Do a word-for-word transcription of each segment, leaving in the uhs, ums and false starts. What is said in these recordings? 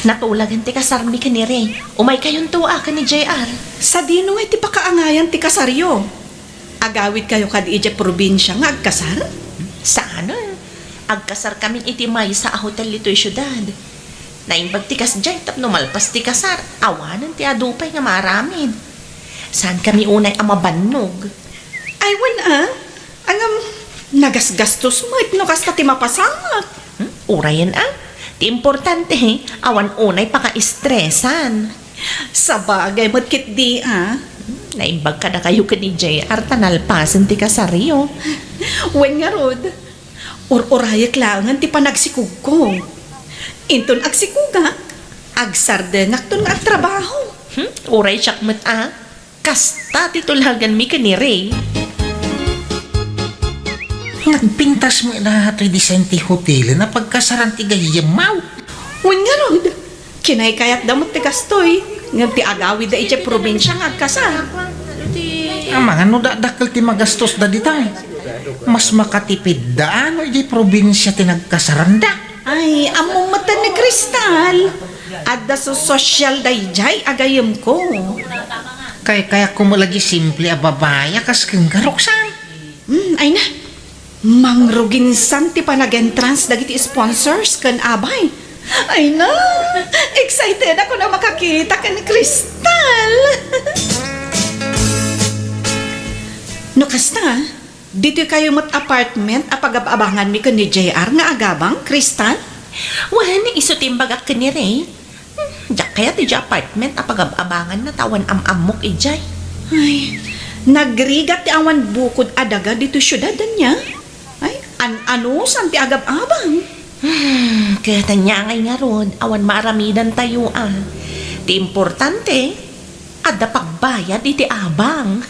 Natulagan ti kasarmi ken ni Ray. Umaykayonto a ken ni J R. Sadino ngay ti pakaangayan ti kasaryo? Agawidkayo kadi idiay probinsia nga agkasar? Saanen. Agkasarkamin iti maysa a hotel ditoy siudad. Naimbag ti kasdiay tapno malpas ti kasar, awanen ti adu pay nga maaramid. Saankami unay a mabannog. Ay, wen a. Ngem, nagasgastos met no kasta ti mapasamak. Hmm? Urayen a. Ti importante, awan unay pakaistresan. Sabagay met ketdi a. Hmm, naimbag kadakayo ken ni J R ta nalpasen ti kasaryo. Wen ngarud, ur-urayek laengen ti panagsikogko. Inton agsikogak, agsardengakton nga agtrabaho. Hmm? Uray siak met a. Kasta ti tulaganmi ken ni Ray. Nagpintas met la toy design ti hotelen a pagkasaran ti gayyemmo. Wen ngarud, kinaykayatda met ti gastoy, ngem ti agawidda idiay probinsia nga agkasar. Amangan no dakdakkel ti magastos da ditoy. Mas makatipidda no idiay probinsia ti nagkasaranda. Ay, ammom met ni Crystal. Adda so-, sosyal daydiay a gayyemko. Kaykayatko met la diay simple a babai a kas kenka, Roxanne. Hmm, ay na. Mangruginsan ti panag-entrance dagiti sponsors ken abay. Ay na, excited ako na makakita ken Crystal. No kasta, ditoy kayo met apartment a pagab-abanganmi ken ni J R nga agabang, Crystal? Wen, isu ti imbagak ken ni Ray. Hmm, diak kayat idiay apartment a pagab-abanganna ta awan am-ammok idiay. Ay, nagrigat ti awan bukod a daga ditoy siudad, ania? Ay, an-anusan ti agab-abang? Hmm, ket ania ngay ngarud, awan maaramidantayo a. Ti importante, adda pagbayad iti abang.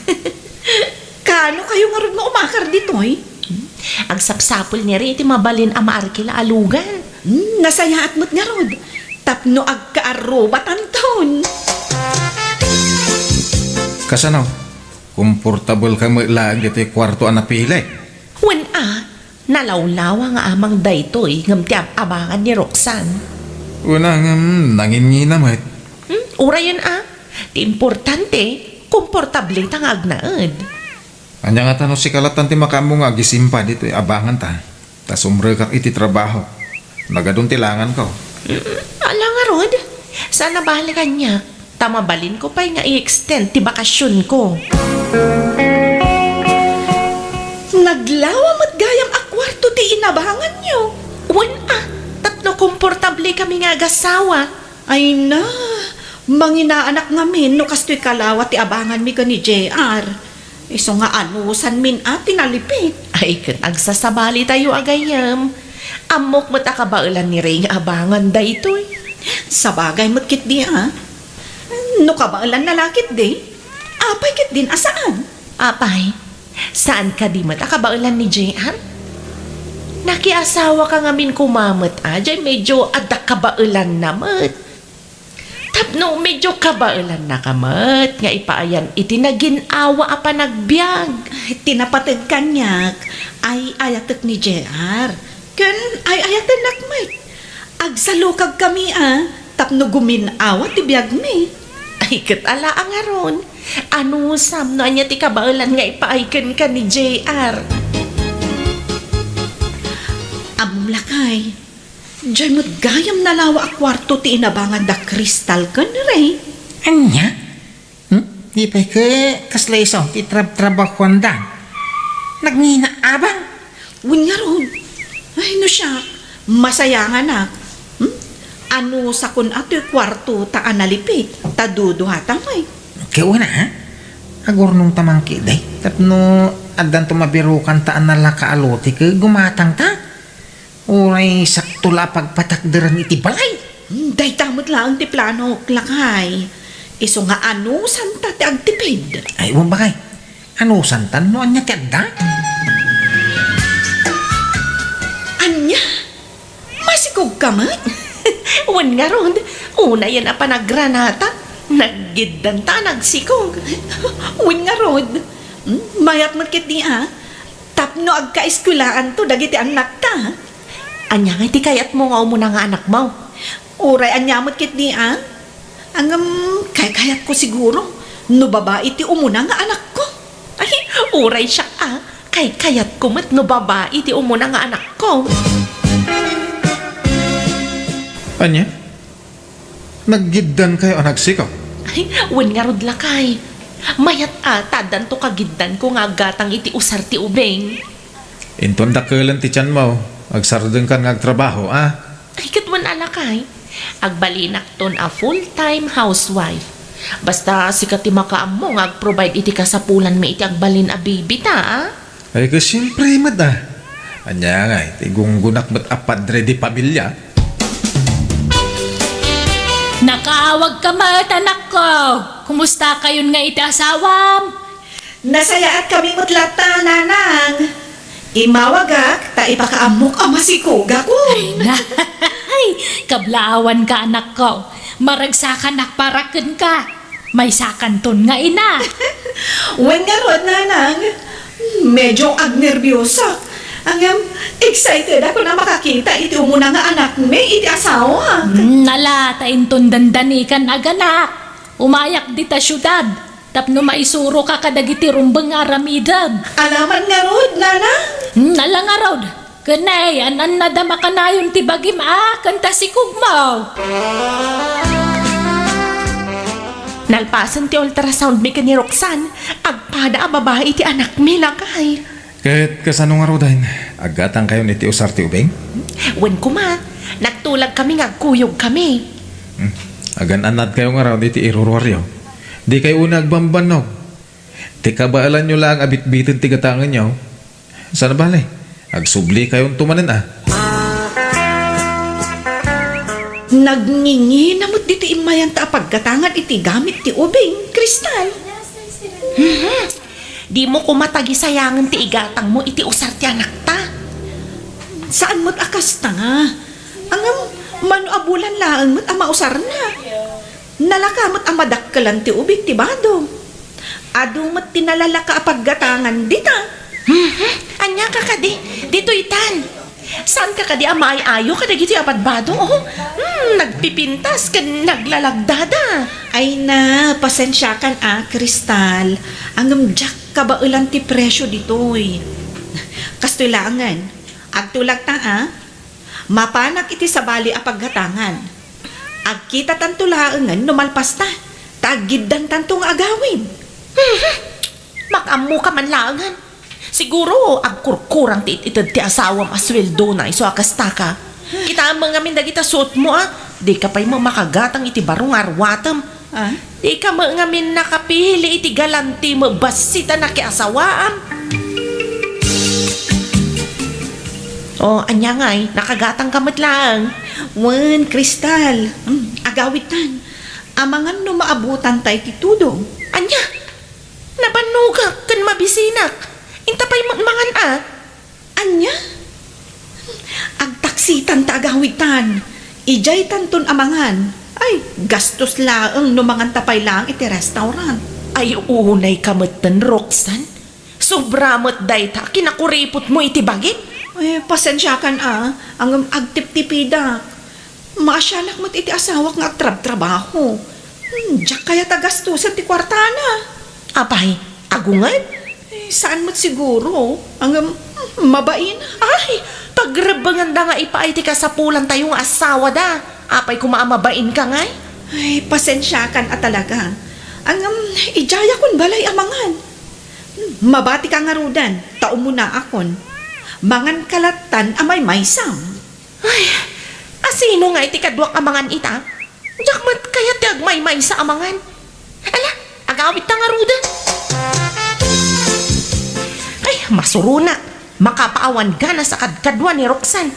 Kaano kayo ngarud nga umakar ditoy? Hmm? Agsapsapul ni Ray iti mabalin a maarkila a lugar. Hmm, nasayaat met ngarud. Tapno agkaarrubatanton. Kasano? Komportabelka met laeng ditoy kuarto a napili? Wen a, nalawlawa nga amang daytoy ngem ti ab-abangan ni Roxanne. Wen a, ngem nangingina met. Hmm, urayen a. Ti importante, komportableta nga agnaed. Ania ngata no sika lattan ti makaammo nga agisimpa ditoy abanganta? Ta sumrekak iti trabaho. Nagadun ti langanko. Mm, ala ngarud. Saan a bale kaniak. Ta mabalinko pay nga i-extend ti bakasionko. Naglawa met gayam a kuarto ti inabanganyo. Wen a, tapno komportable kami nga agasawa. Ay na, manginaanak ngamin no kastoy kalawa ti abanganmi ken ni J R. Isu nga anusanmin a ti nalipit. Ay, ket agsasabalitayo a gayyem. Ammok met a kabaelan ni Ray nga abangan daytoy. Sabagay met ketdi a. No kabaelanna la ketdi, apay ketdin a saan? Apay, saan kadi met a kabaelan ni J R? Nakiasawaka ngamin koma met a, jay medyo adda kabaelanna met. Tapno medyo kabaelannaka met nga ipaayan iti nagin-awa a panagbiag. Ti napateg kaniak, ay-ayatek ni J R. Ken ay-ayatennak met. Agsalukagkami a, tapno gumin-awa ti biagmi. Ay, ket ala a ngarud. Anusam no ania ti kabaelan nga ipaay kenka ni J R? Ammom lakay, jay met gayam nalawa a kuarto ti inabangan da Crystal ken Ray. Ania? Hmm? Di pay ket kasla isu ti trab-, trabahoanda. Nagngina abang? Wen ngarud. Ay, no siak, masayanganak. Hmm? Anusakon a toy kuarto ta a nalipit, ta duduata met. Ket wen a, ha? Agurnongta man ketdi. Tapno addanto mabirokanta a nalaka a lote ket gumatangta. Uray sakto la a pagpatakderan iti balay. Hmm, dayta met laeng ti planok, lakay. Isu nga anusanta ti agtipid. Ay, wen bakay. Anusantan no ania ti adda? Ania? Masikogka met? Wen ngarud, unayen a panagranata, naggiddanta a nagsikog. Wen ngarud, hmm, mayat met ketdi a. Tapno agkaeskuelaanto dagiti annakta. Ania ngay ti kayatmo nga umuna nga anakmo? Uray ania met ketdi, a? Ngem, kaykayatko siguro no babai ti umuna nga anakko. Ay, uray siak, a. Kaykayatko met no babai ti umuna nga anakko. Ania? Naggiddankayo a nagsikaw? Ay, wen ngarud, lakay. Mayat a ta addanto kagiddanko nga aggatang iti usar ti ubing. Inton dakkelen ti tianmo, agsardengkan nga agtrabaho, a? Ay, ket wen a, lakay. Agbalinakton a full-time housewife. Basta sika ti makaammo nga agprovide iti kasapulanmi iti agbalin a baby ta, a? Ay, ket siempre met, a. Ania ngay, ti gunggonak met a padre di pamilya. Nakaawagka met, anakko. Kumustakayon nga iti asawam? Nasayaatkami met latta, nanang. Immawagak ta ipakaammok a masikogakon. Ay, na. Ay, kablaawanka, anakko. Maragsakanak para kenka. Maysakanton nga ina. Wen ngarud, nanang. Medyo agnerbiosok. Ngem, excited ako a makakita iti umuna nga anakmi iti asawa. Hmm, ala, ta inton dandanikan aganak, umayak dita siudad tapno maisuroka kadagiti rumbeng nga aramidem. Alaman ngarud, nanang? Hmm, ala ngarud. Ken ay, an-annada makanayon ti bagim a ken ta sikogmo. Nalpasen ti ultrasound mi ken ni Roxanne, agpada a babai ti anakmi, lakay. Ket kasano ngaruden? Aggatangkayon iti usar ti ubing? Wen koma, nagtulagkami nga agkuyogkami. Hmm. Agan-annadkayo ngarud iti iruruaryo. Dikayo unay agbambannog. Ti kabaelanyo laeng a bitbiten ti gatangenyo. Saan a bale, agsublikayon to manen a. Nagngingina met ditoy immayanta a paggatangan iti gamit ti ubing, Crystal. Mhm. Dimo koma tagisayangen ti igatangmo iti usar ti anakta. Saan met a kasta. Ngem, mano a bulan laeng met a mausarna. Nalaka met a madakkelan ti ubing ti bado. Adu met ti nalalaka a paggatangan dita. Mhm. Ania ka kadi? Ditoy tan. Saan ka kadi a maay-ayo kadagitoy a badbado? Oh, hmm, nagpipintas ken naglalagdada. Ay na, pasensiakan a, Crystal. Ngem diak kabaelan ti presio ditoy. Kastoy laengen. Agtulagta a. Mapanak iti sabali a paggatangan. Agkitatanto laengen no malpasta, ta aggiddantanto nga agawid. Mhm. Makaammoka man laengen. Siguro, agkurkurang ti it-ited ti asawam a sueldona isu a kastaka. Kitaem ngamin dagita suotmo a, dika pay met makagatang iti baro nga aruatem. Ah? Dika met ngamin nakapili iti galanti met bassit a nakiasawaam. O, ania ngay, nakagatangka met laeng. Wen, Crystal, mm, agawidtan. Amangan no maabutan tay ti tudong. Ania? Nabannogak ken mabisinak. Inta pay met mangan a. Ania? Agtaksitan ta agawidtan. Idiaytanton a mangan. Ay, gastos laeng no manganta pay laeng iti restaurant. Ay, unayka metten, Roxanne. Sobra met dayta a kinakuripotmo iti bagim. Ay, pasensiakan a, ngem agtiptipidak. Maasianak met iti asawak nga agtrabtrabaho. Hmm, diak kayat a gastosen ti kuartana. Apay, agungen? Eh, saan met siguro. Ngem, hmm, mabain. Ay, pagrebbengenda nga ipaay ti kasapulantayo nga asawada. Apay koma a mabainka ngay? Ay, pasensiakan a talaga. Ngem, idiayakon balay a mangan. Hmm, mabatika ngaruden, ta umunaakon. Manganka lattan a maymaysam. Ay, asino ngay ti kaduak a mangan ita? Diak met kayat ti agmaymaysa a mangan. Ala, agawidta ngaruden. Ay, masuronak. Makapaawan ganas a kadkadua ni Roxanne.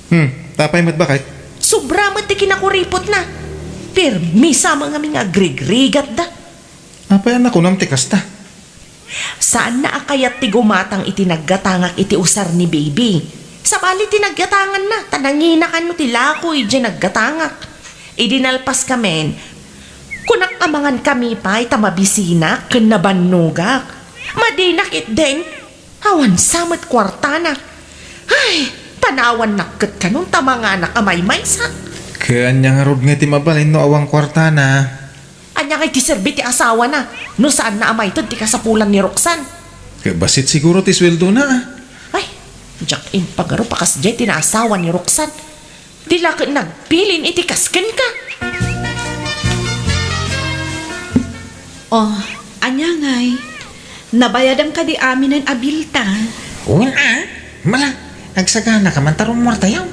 Hmm, apay met, baket? Sobra met ti kinakuripotna. Permisa met ngamin nga agrigrigatda. Apay a nakunam ti kasta? Saanna a kayat ti gumatang iti naggatangak iti usar ni baby. Sabali ti naggatanganna, ta nangina kano ti lako idiay naggatangak. Idi nalpaskamin, kunak a mangankami pay ta mabisinak ken nabannogak. Madinak itden, awan sa met kuartana. Ay, panawannak ket kanon ta manganak a maymaysa. Ket ania ngarud nga ti mabalin no awan kuartana? Ania ngay ti serbi ti asawana no saanna a maited ti kasapulan ni Roxanne? Ket bassit siguro ti sueldona, ah. Ay, diak impagarup a kasdiay ti naasawa ni Roxanne. Di la ket nagbilin iti kas kenka. Oh, ania ngay? Nabayadam kadi aminen a bilta? Wen a, mala, agsaganaka man ta rummuartayo.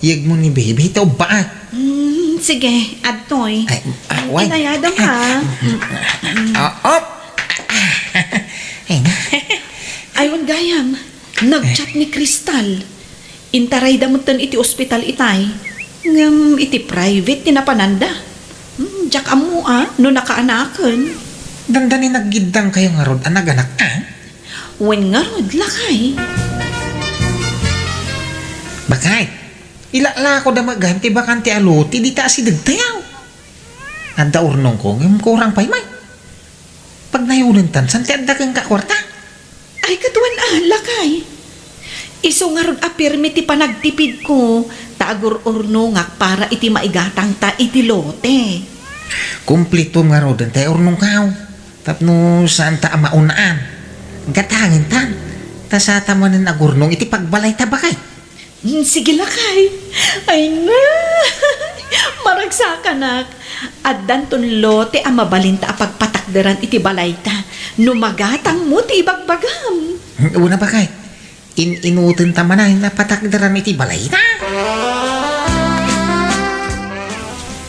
Iyegmo ni Baby ti ubbaak. Hmm, sige, adtoy. Ay, ah, wen. Inayadam, ha? Ah, op. Ay, na. Ay, wen gayam. Nag-chat ni Crystal. Intarayda metten iti ospital itay. Ngem iti private ti napananda. Hmm, diak ammo a no nakaanaken. Dandani naggiddangkayo ngarud a naganak a? Wen ngarud, lakay. Bakay, ilaklako da met gayam ti bakante a lote dita asidegtayo. Adda urnongko, ngem kurang pay met. Pagnayonen tan, saan ti adda kenka kuarta? Ay, ket wen a, lakay. Isu ngarud a pirmi ti panagtipidko, ta agur-urnongak para iti maigatangta iti lote. Kumplito ngaruden ti urnongkaw, tapno saanta a maunaan. Gatangen tan, ta saanta manen agurnong iti pagbalayta, bakay. Hmm, sige, lakay. Ay na! Maragsakanak. Addanton lote a mabalinta a pagpatakderan iti balayta no magatangmo ti ibagbagam. Hmm, una, bakay. In-inutenta manen a patakderan iti balayta.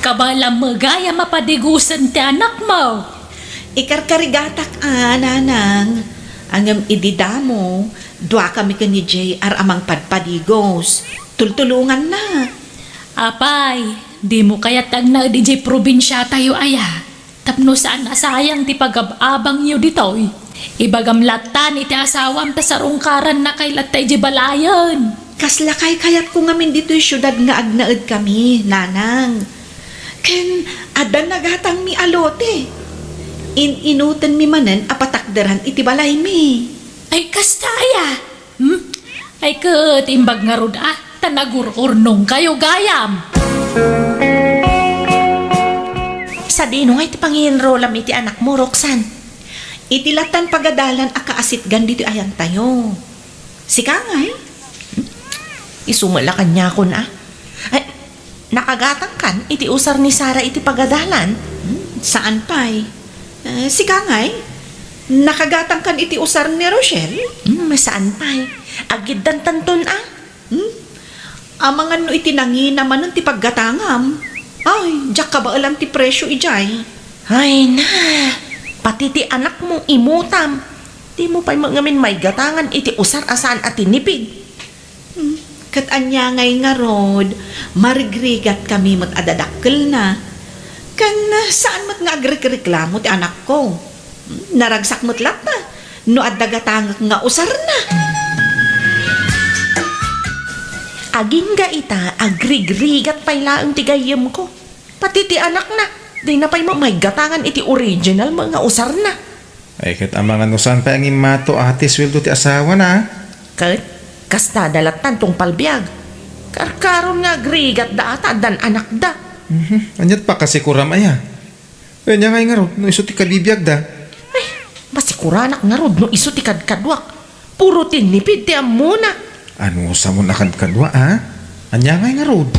Kabaelam met gayam a padigusen ti anakmo. Ikarkarigatak a, nanang. Ngem idi damo, duakami ken ni J R a mangpadpadigos. Tultulongannak. Apay, dimo kayat ti agnaed idiay probinsiatayo aya? Tapno saan a sayang ti pagab-abangyo ditoy. Ibagam lattan iti asawam ta sarungkarannakay latta idiay balayen. Kasla kaykayatko ngamin ditoy siudad nga agnaedkami, nanang. Ken adda nagatangmi a lote. In-inutenmi manen a patakderan iti balaymi. Ay, kasta aya? Hmm? Ay, ket imbag ngarud a, ta nagur-urnongkayo gayam. Sadino ngay ti pangienrolam iti anakmo, Roxanne? Iti lattan pagadalan a kaasitgan ditoy ayantayo. Sika ngay? Isu met la kaniakon a. Ay, nakagatangkan iti usar ni Sarah iti pagadalan? Hmm, saan pay? Eh, sika ngay? Nakagatangkan iti usar ni Rochelle? Hmm, saan pay? Agiddantanton a. Hmm? Amangan no iti nangina manen ti paggatangam. Ay, diak kabaelan ti presio idiay. Ay na, pati ti anakmo imutam. Dimo pay met ngamin maigatangan iti usar a saan a tinipid. Hmm, ket ania ngay ngarud, marigrigatkami met a dadakkelna. Ken saan met nga agrikreklamo ti anakko. Hmm, naragsak met latta no adda gatangek nga usarna. Agingga ita, agrigrigat pay laeng ti gayyemko. Pati ti anakna, dina pay met maigatangan iti original met nga usarna. Ay, ket amangan no saan pay a ngimmato a ti sueldo ti asawana, a? Ket, kasta da lattan tungpal biag. Karkaron nga agrigatda a ta addan anakda. Mhm. Aniat pakasikuram aya? Ania ngay ngarud no isu ti kabibiagda? Ay, masikuranak ngarud no isu ti kadkaduak. Puro tinipid ti ammona. Anusamon a kadkadua, a? Ania ngay ngarud?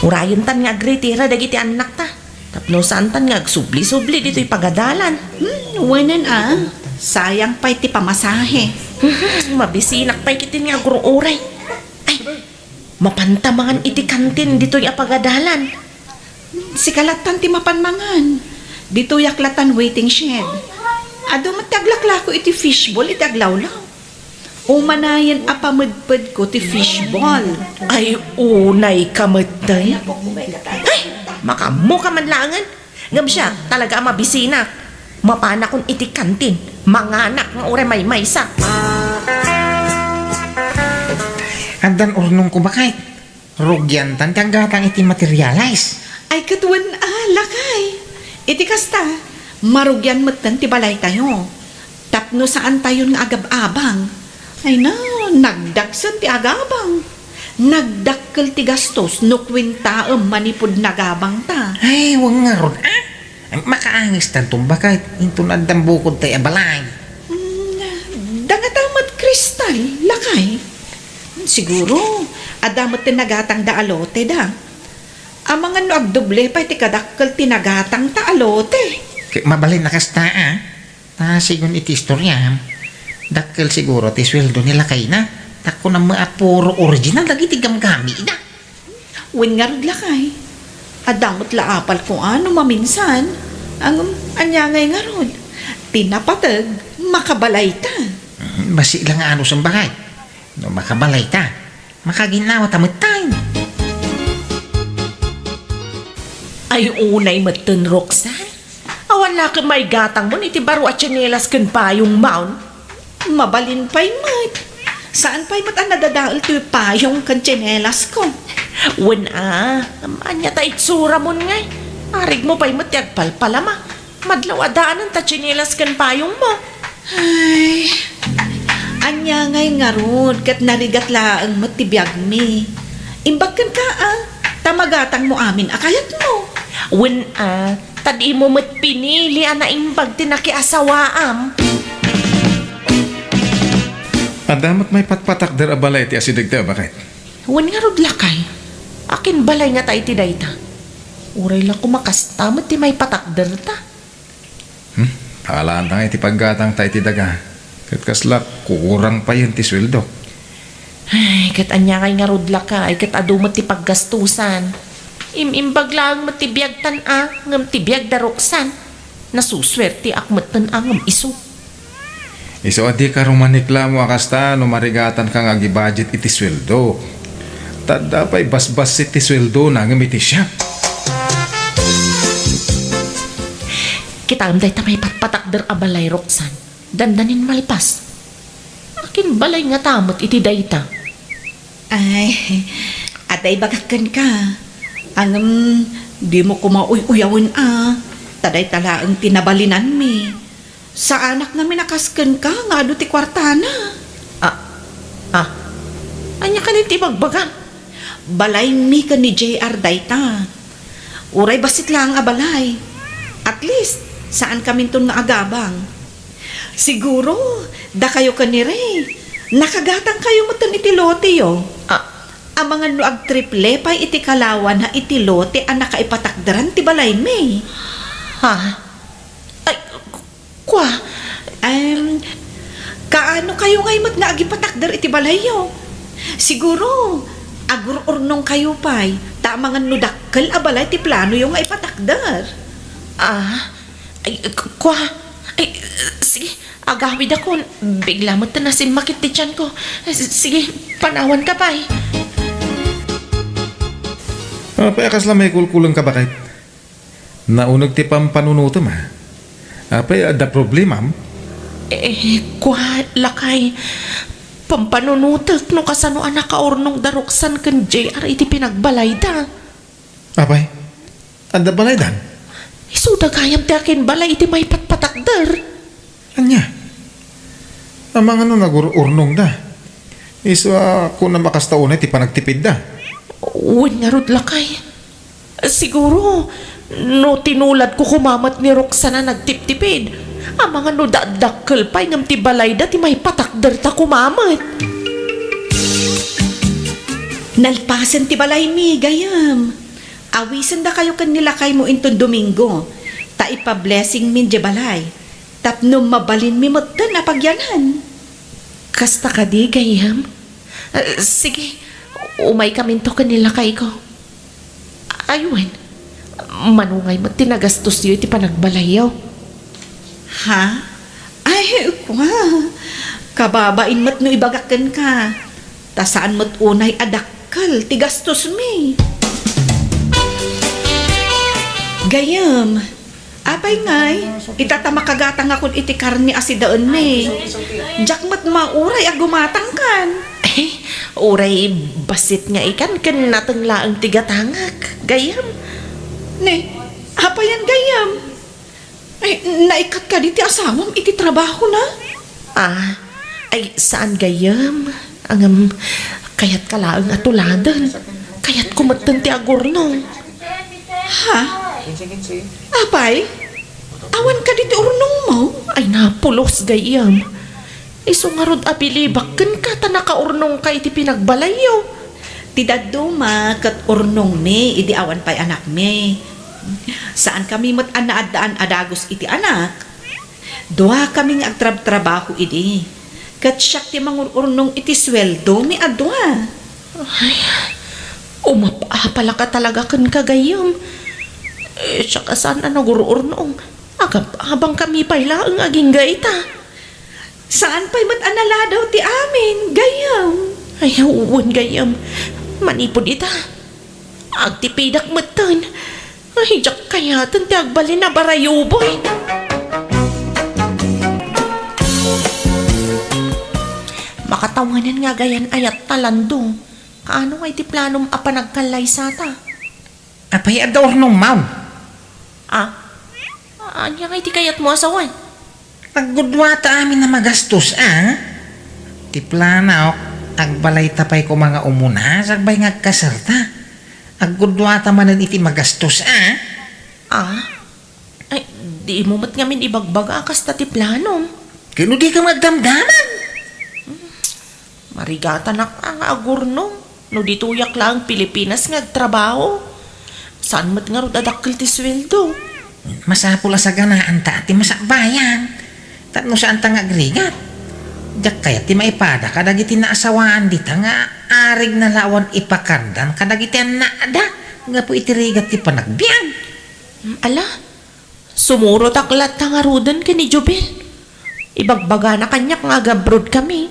Urayentan nga agritira dagiti annakta. Tapno saantan nga agsubli-subli ditoy pagadalan. Hmm, wenen a. Sayang pay ti pamasahe. Mabisinak pay ketdi nga agur-uray. Ay, mapanta mangan iti kantin ditoy a pagadalan. Sika lattan ti mapan mangan. Ditoyak lattan waiting shed. Adu met ti aglaklako iti fishball iti aglawlaw. Umanayen a pamedpedko ti fishball. Ay, unayka metten. Ay, makaammoka man laengen. Ngem siak, talaga a mabisinak. Mapanakon iti kantin. Manganak nga uray maymaysa. Addan urnongko, bakay. Rugiantan ti aggatang iti materialis. Ay, ket wen a, lakay. Iti kasta, marugian metten ti balaytayo. Tapno saantayon nga agab-abang. Ay na, nagdagsen ti agabang. Nagdakkel ti gastos no kuentaem manipud nagabangta. Ay, wen ngarud, a. Makaangestanton baket inton addan bukodtay a balay. Mm, dangata met, Crystal, lakay. Siguro, adda met ti nagatangda a loteda. Amangan no agdoble pay ti kadakkel ti nagatangta a lote. Ket mabalin a kasta, a. Ta sigun iti istoriam, dakkel siguro ti sueldo ni lakayna. Ta kunam met a puro original dagiti gamgamida. Wen ngarud, lakay. Adda met la apalko a no maminsan. Ngem, ania ngay ngarud? Ti napateg, makabalayta. Mhm, bassit la nga anusen, baket. No makabalayta, makaginnawata metten. Ay, unay metten, Roxanne. Awan la ket maigatangmon iti baro a tsinelas ken payongmon. Mabalin pay met. Saan pay met a nadadael ti payong ken tsinelasko. Wen a, ania ta itsuramon ngay? Arigmo pay met ti agpalpalama. Madlaw a daanen ta tsinelas ken payongmo. Ay, ania ngay ngarud ket narigat laeng met ti biagmi. Imbag kenka, a, ta magatangmo amin a kayatmo. Wen a, ta dimo met pinili a naimbag ti nakiasawaam. Adda met maipatpatakder a balay ti asidegta, baket? Wen ngarud, lakay. Akin balay ngata iti dayta? Uray la koma kasta met ti maipatakderta. Hmm? Palaanta nga iti paggatangta iti daga. Ket kasla kurang payen ti sueldok. Ay, ket ania ngay ngarud, lakay, ket adu met ti paggastusan. Im-imbag laeng met ti biagtan a, ngem ti biag da Roxanne. Nasusuerteak metten a ngem isu. Isu a dika rumaniklamo a kasta no marigatanka nga agibudget iti sueldo. Ta adda pay basbassit ti sueldona ngem iti siak. Kitaem dayta maipatpatakder a balay, Roxanne. Dandanin malpas. Akin balay ngata met iti dayta? Ay, adda ibagak kenka. Ngem, dimo koma uy-uyawen a. Ta dayta laeng ti nabalinanmi. Saanak ngamin a kas kenka nga adu ti kuartana. Ah, ah. Ania kadi ti ibagbagam? Balaymi ken ni J R dayta. Uray bassit laeng a balay. At least, saankaminton nga agabang. Siguro, dakayo ken ni Ray, nakagatangkayo metten iti loteyo. Ah. Amangan no agtriple pay iti kalawana iti lote a nakaipatakderan ti balaymi. Ha? Ay, Kua, em, kaano kayo ngay met nga agipatakder iti balayyo? Siguro, agur-urnong kayo pay, ta amangan no dakkel a balay ti planoyo nga ipatakder. Ah, ay, k-, kua, ay, sige, agawidakon, bigla met ta nasimmakit ti tianko. S-, sige, panawanka pay. Apay a kasla maikulkulengka, baket? Nauneg ti pampanunotem, a. Apay, adda problemam? Eh, kua, lakay, pampanunotek no kasano a nakaurnong da Roxanne ken J R iti pinagbalayda. Apay, adda balaydan? Isuda gayam ti akin balay iti maipatpatakder. Ania? Amangan no nagur-urnongda. Isu a kunam a kasta unay ti panagtipidda. Wen ngarud, lakay. Siguro, no tinuladko koma met ni Roxanne a nagtiptipid, amangan no dakdakkel pay ngem ti balayda ti maipatakderta koma met. Nalpasen ti balaymi, gayyem. Awisendakayo ken ni lakaymo inton Domingo, ta ipa-blessingmin diay balay. Tapno mabalinmi metten a pagyanan. Kasta kadi, gayyem? Ah, sige, umaykaminto ken ni lakayko. Ay wen, mano ngay met ti nagastosyo iti panagbalayyo? Ha? Ay, kua, kababain met no ibagak kenka. Ta saan met unay a dakkel ti gastosmi. Gayyem, apay ngay, ita ta makagatangakon iti karne a sidaenmi. Diak met mauray a gumatangkan. Eh, uray bassit nga ikan ken nateng laeng ti gatangak, gayyem. Ne, apayan, gayyem? Ay, naikat kadi ti asawam iti trabahona? Ah, ay, saan, gayyem. Ngem, Kayatka laeng a tuladen. Kayatko metten ti agurnong. Ha? Apay? Awan kadi ti urnongmo? Ay, napulos, gayyem. Isu ngarud a bilibak kenka ta nakaurnongka iti pinagbalayyo. Ti dadduma ket urnongmi idi awan pay anakmi. Saankami met a naaddaan a dagus iti anak. Duakami nga agtrabtrabaho idi. Ket siak ti mangur-urnong iti sueldomi a dua. Ay, umap-apalaka talaga kenka, gayyem. Eh, siak a saan a nagur-urnong. Agab-abangkami pay laeng agingga ita. Saan pay met a naladaw ti amin, gayyem? Ay, wen, gayyem. Manipud ita, agtipidak metten. Ay, diak kayaten ti agbalin a barayuboy. Makatawanan nga gayan ayat ta, Lando. Kaano nga iti planom a panagkallaysata? Apay, adda urnongmo? Ah? Ania nga iti kayatmo a sawen? Aggudua ta amin a magastos, a? Ti planaok, agbalayta pay koma nga umuna, sakbay nga agkasarta. Aggudua ta manen iti magastos, a? Ah? Ay, dimo met ngamin ibagbaga a kasta ti planom. Ket no dika agdamdamag? Marigatanak nga agurnong no ditoyak laeng Pilipinas nga agtrabaho. Saan met ngarud a dakkel ti sueldo? Masapul a saganaanta ti masakbayan. Tapno saanta nga agrigat. Diak kayat ti maipada kadagiti naasawaan dita nga arigna la awan ipakardan kadagiti annada gapu iti rigat ti panagbiag. Ala, sumurotak latta ngaruden ken ni Jubel. Ibagbagana kaniak nga agabroadkami,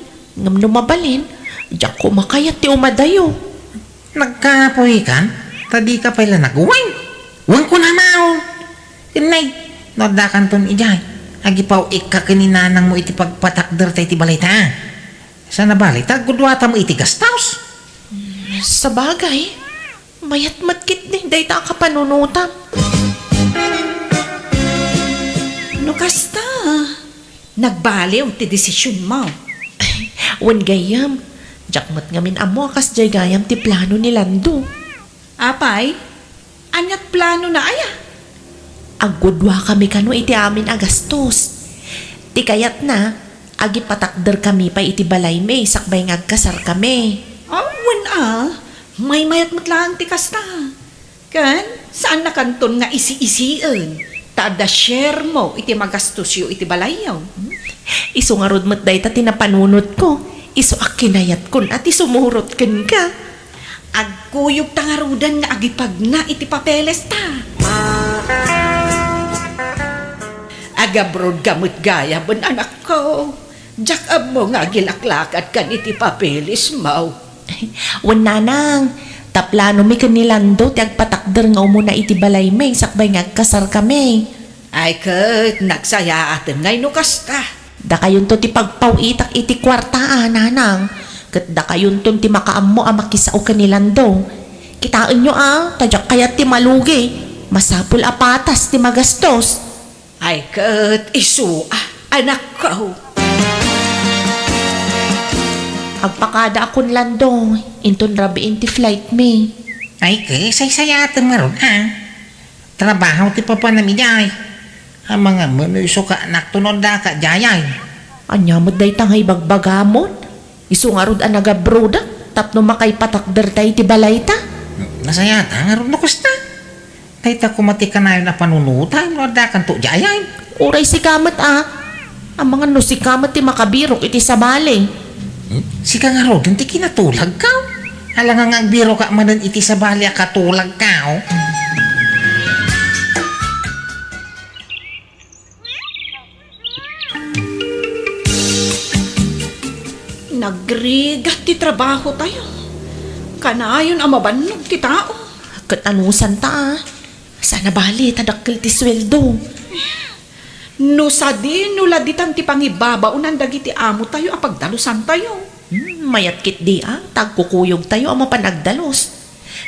ngem no mabalin, diak koma kayat ti umadayo. Nagkapuykan, ta dika pay la nagwine. Wen kunam. Ken nay, no addakanton idiay, agipaw-ikka ken ni nanangmo iti pagpatakderta iti balayta. Saan a bale, ta agguduatam iti gastos. Sabagay, mayat met ketdi dayta a kapanunotam. No kasta, nagbaliw ti desisionmo. Wen gayyem, diak met ngamin ammo a kasdiay gayam ti plano ni Lando. Apay, ania't planona aya? Agguduakami kano iti amin a gastos. Ti kayatna, agipatakderkami pay iti balaymi sakbay nga agkasarkami. Aw, wen a, maymayat met laeng ti kasta. Ken, saannakanton nga isi-isien, ta adda sharemo iti magastosyo iti balayyo. Isu ngarud met dayta ti napanunotko, isu a kinayatkon a ti sumurot kenka. Agkuyogta ngaruden nga agipagna iti papelesta. Agabroadka met gayam, anakko. Diak ammo nga agilaklakadkan iti papelesmo. Wen nanang, ta planomi ken ni Lando ti agpatakder nga umuna iti balaymi sakbay nga agkasarkami. Ay ket, nagsayaatem ngay no kasta. Dakayonto ti pagpaw-itak iti kuarta a, nanang. Ket dakayonton ti makaammo a makisao ken ni Lando. Kitaenyo a, ta diak kayat ti malugi. Masapul a patas ti magastos. Ay ket isu a, anakko. Agpakadaakon, Lando, inton rabiin ti flightmi. Ay ket, saysayaatem ngarud a. Trabaho ti papanam idiay. Amangan met no isu ka anakto no addaka diay. Ania met dayta nga ibagbagamon? Isu ngarud a nagabroadak tapno makaipatakderta iti balayta. Nasayaatta ngarud no kasta. Dayta koma ti kanayon a panunotam no addakanto diay. Uray sika met a. Amangan no sika met ti makabirok iti sabali. Hmm? Sika ngaruden ti kinatulagko. Alangan nga agbiroka manen iti sabali a katulagko. Nagrigat ti trabahotayo. Kanayon a mabannog ti tao. Ket anusanta a? Saan a bale ta dakkel ti sueldo. No sadino la ditan ti pangibabaonan dagiti amotayo a pagdalusantayo. Hmm, mayat ketdi a, ta agkukuyogtayo a mapan agdalus.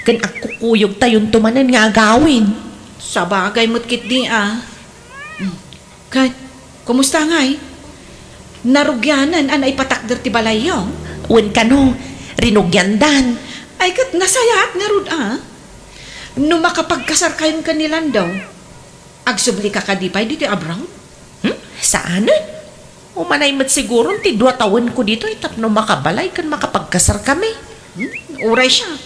Ken agkukuyogtayonto manen nga agawid. Sabagay met ketdi a. Hmm. Ket, kumusta ngay? Narugianen a naipatakder ti balayyo? Wen kano, rinugiandan. Ay, ket nasayaat ngarud, a. No makapagkasarkayon ken ni Lando, agsublika kadi pay ditoy abroad? Hmm? Saanen? Umanay met siguron ti dua tawenko ditoy tapno makabalay ken makapagkasarkami. Hmm? Uray siak.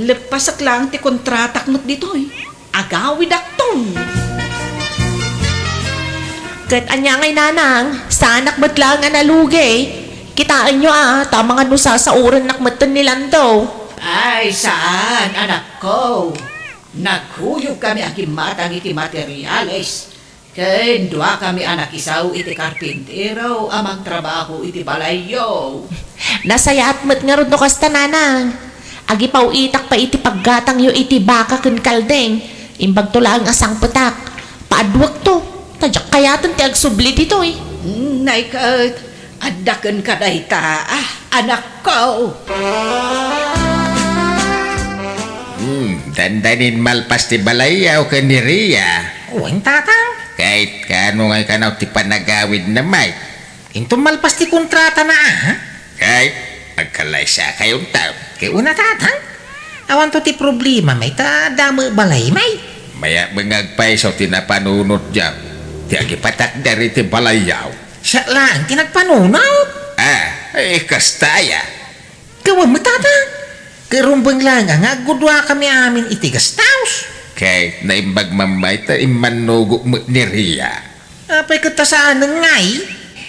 Leppasek laeng ti kontratak met ditoy. Agawidakton. Ket ania ngay, nanang, saanak met laeng a nalugi. Kitaenyo a, ta amangan no sasaorennak metten ni Lando. Ay, saan, anakko. Nagkuyogkami a gimmatang iti materiales. Ken duakami a nakisaw iti karpintero a mangtrabaho iti balayyo. Nasayaat met ngarud no kasta, nanang. Agipaw-itak pay iti paggatangyo iti baka ken kalding. Imbagto laeng a sangpetak. Paaduekto, ta diak kayaten ti agsubli ditoy. Nay ket, adda kenka dayta, a, anakko. Hmm, dandanin malpas ti balayyaw ken ni Ria. Wen, tatang. Ket kaano ngay kanaw ti panagawidna, Mike? Inton malpas ti kontratana, a? Ket agkalaysakayon ta. Ket una, tatang. Awanto ti problema, Mike, ta adda met balay, Mike. Mayat met nga agpayso ti napanunotda. Ti agipatakder iti balayyaw. Siak laeng ti nagpanunot. A, e, kasta aya. Gawan met, tatang. Ket rumbeng laeng nga agguduakami amin iti guest house. Ket naimbag man, Mike, ta immannogok met ni Ria. Apay ket ta saanen ngay?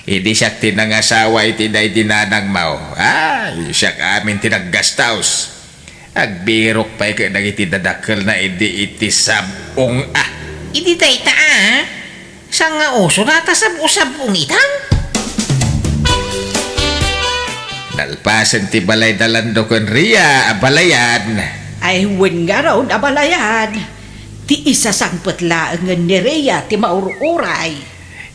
Idi siak ti nangasawa iti daydi nanangmo, ay, siak amin ti nag-guest house. Agbirok pay ket dagiti dadakkelna idi iti sab-ong, a. Idi dayta, a? Saan nga uso data sab-o-sab-ong itan? Nalpasen ti balay da Lando ken Ria a balayan. Ay, wen ngarud a balayan. Ti isasangpet laengen ni Ria ti maur-uray.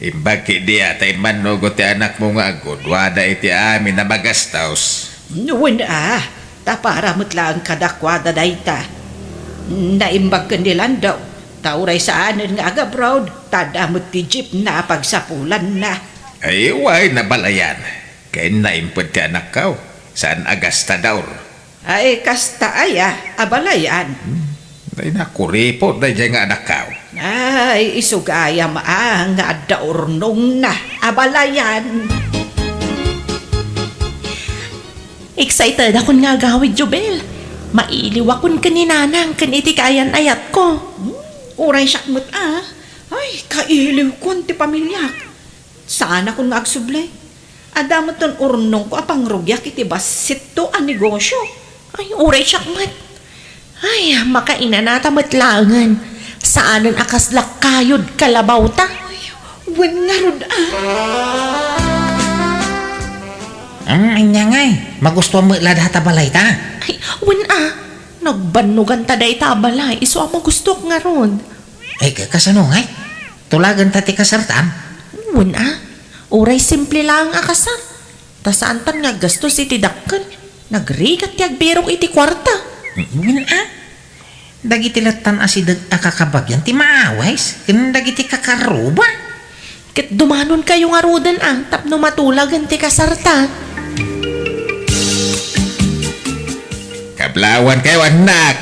Imbag ketdi a ta immannugot ti anakmo nga agguduada iti amin a magastos. Wen a, ta para met laeng kadakuada dayta. Naimbag ken ni Lando, ta uray saanen nga agabroad, ta adda met ti jeepna a pagsapulanna. Ay, wen a balayan. Ken naimped ti anakko, saan a gastador. Ay, kasta aya a balayan? Hmm, ay, nakuripot daydiay nga anakko. Ay, isu gayam a nga adda urnongna a balayan. Excited akon nga agawid, Jubel. Mailiwakon ken ni Nanang ken iti kaayan-ayatko. Hmm, uray siak met a. Ay, kailiwkon ti pamiliak. Saanakon nga agsubli. Adda metten urnongko a pangrugiak iti bassitto a negosio. Ay, uray siak met. Ay, makainanata met laengen. Saanen a kasla kayod kalabawta. Ay, wen ngarud a. Hmm, ania ngay? Magustuam met la data balayta? Ay, wen a. Nagbannoganta dayta a balay, isu a magustuak ngarud. Ay, ka-, kasano ngay? Tulagenta ti kasartan? Wen a. Uray simple laeng a kasar. Ta saantan nga aggastos iti dakkel. Nagrigat ti agbirok iti kuarta. Wen a. Dagiti lattan a sideg a kakabagian ti maawis ken dagiti kakarruba. Ket dumanonkayo ngaruden a tapno matulagen ti kasarta. Kablawankayo, annak.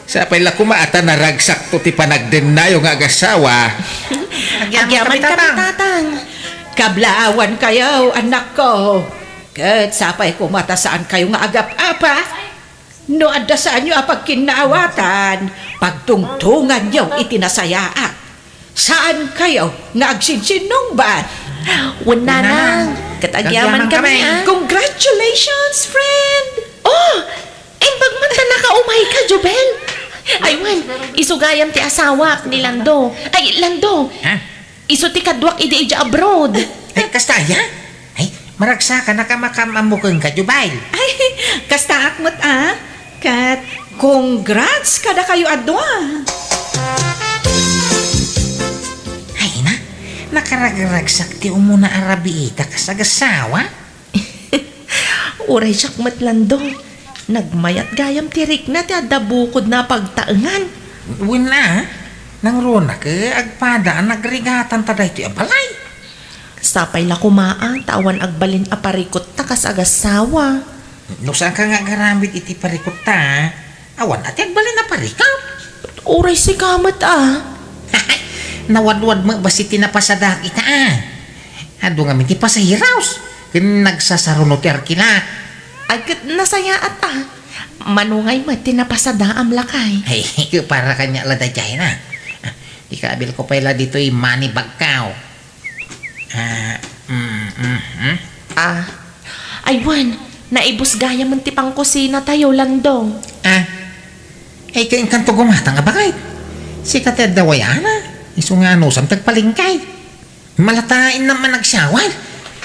Sapay la koma a ta naragsakto ti panagdennayo nga agasawa. Agyaman kami, Tatang. Kablaawankayo, annakko. Ket sapay koma ta saankayo nga agap-apa. No adda saanyo a pagkinnaawatan, pagtungtonganyo iti nasayaat. Saankayo nga agsinsinnungbat. Wen, Nanang. Ket agyaman kami, a. Congratulations, friend! Oh! Imbag man ta nakaumay ka, Jubel. Ay, wen, isu gayam ti asawak ni Lando. Ay, Lando. Ha? Isu ti kaduak idi idiay abroad. Ay, kasta aya? Ay, maragsakan a makam-ammo kenka, Jubel. Ay, kastaak met a. Ket, congrats kadakayo a dua. Ay na, nakaragragsak ti umuna a rabiita kas agasawa. Uray siak met, Lando. Nagmayat gayam ti rikna ti adda bukodna a pagtaengan. Wen a, nangruna ket agpada a nagrigatanta daytoy a balay. Sapay la koma a ta awan agbalin a parikutta kas agasawa. No saanka nga agaramid iti parikutta, awan a ti agbalin a parikut. Uray sika met a. Nawadwad met bassit ti napasadaak ita a. Adu ngamin ti pasahiros, ken nagsasaruno ti arkilak. Ay, ket nasayaat a. Mano ngay met ti napasadaam, lakay? Ay, para kaniak la daydiay na. Ikabilko pay la ditoy money bagko. Ah, mm, mm, mm. Ah, ay wen, naibus gayamen ti pangkusinatayo, Landong. Ah, ay, kainkanto gumatang a bakit? Sika ti adda wayana, isu nga anusam ti agpalengke. Malataen na man agsiawal.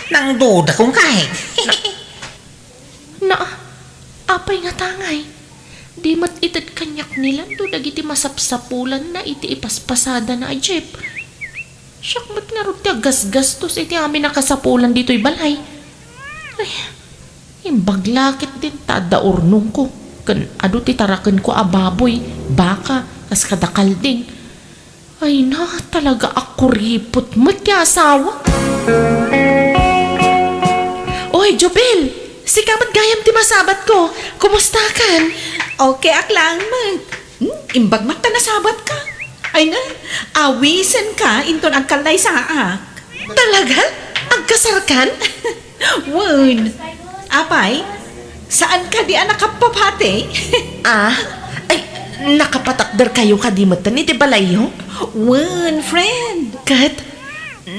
Nangduda kong kahit. Na, apay nga tangay? Di met ited kaniak ni Lando dagiti masapsapulanna iti ipaspasadana a jeep. Siak met ngarud ti aggasgastos iti amin a kasapulan ditoy balay. Ay, imbag la ketdin ta adda urnongko, ken adu ti tarakenko a baboy, baka, kas kada kalding. Ay na, talaga a kuripot met ti asawa. Oy, Jubel! Sika met gayam ti masabatko. Kumustakan? Okay ak laeng met. Hmm, imbag met ta nasabatka. Ay na, awisenka inton agkallaysaak. Talaga? Agkasarkan? Wen. Apay, saan kadi a nakapapati? Ah, ay, nakapatakder kayo kadi metten iti balayyo? Wen, friend. Ket,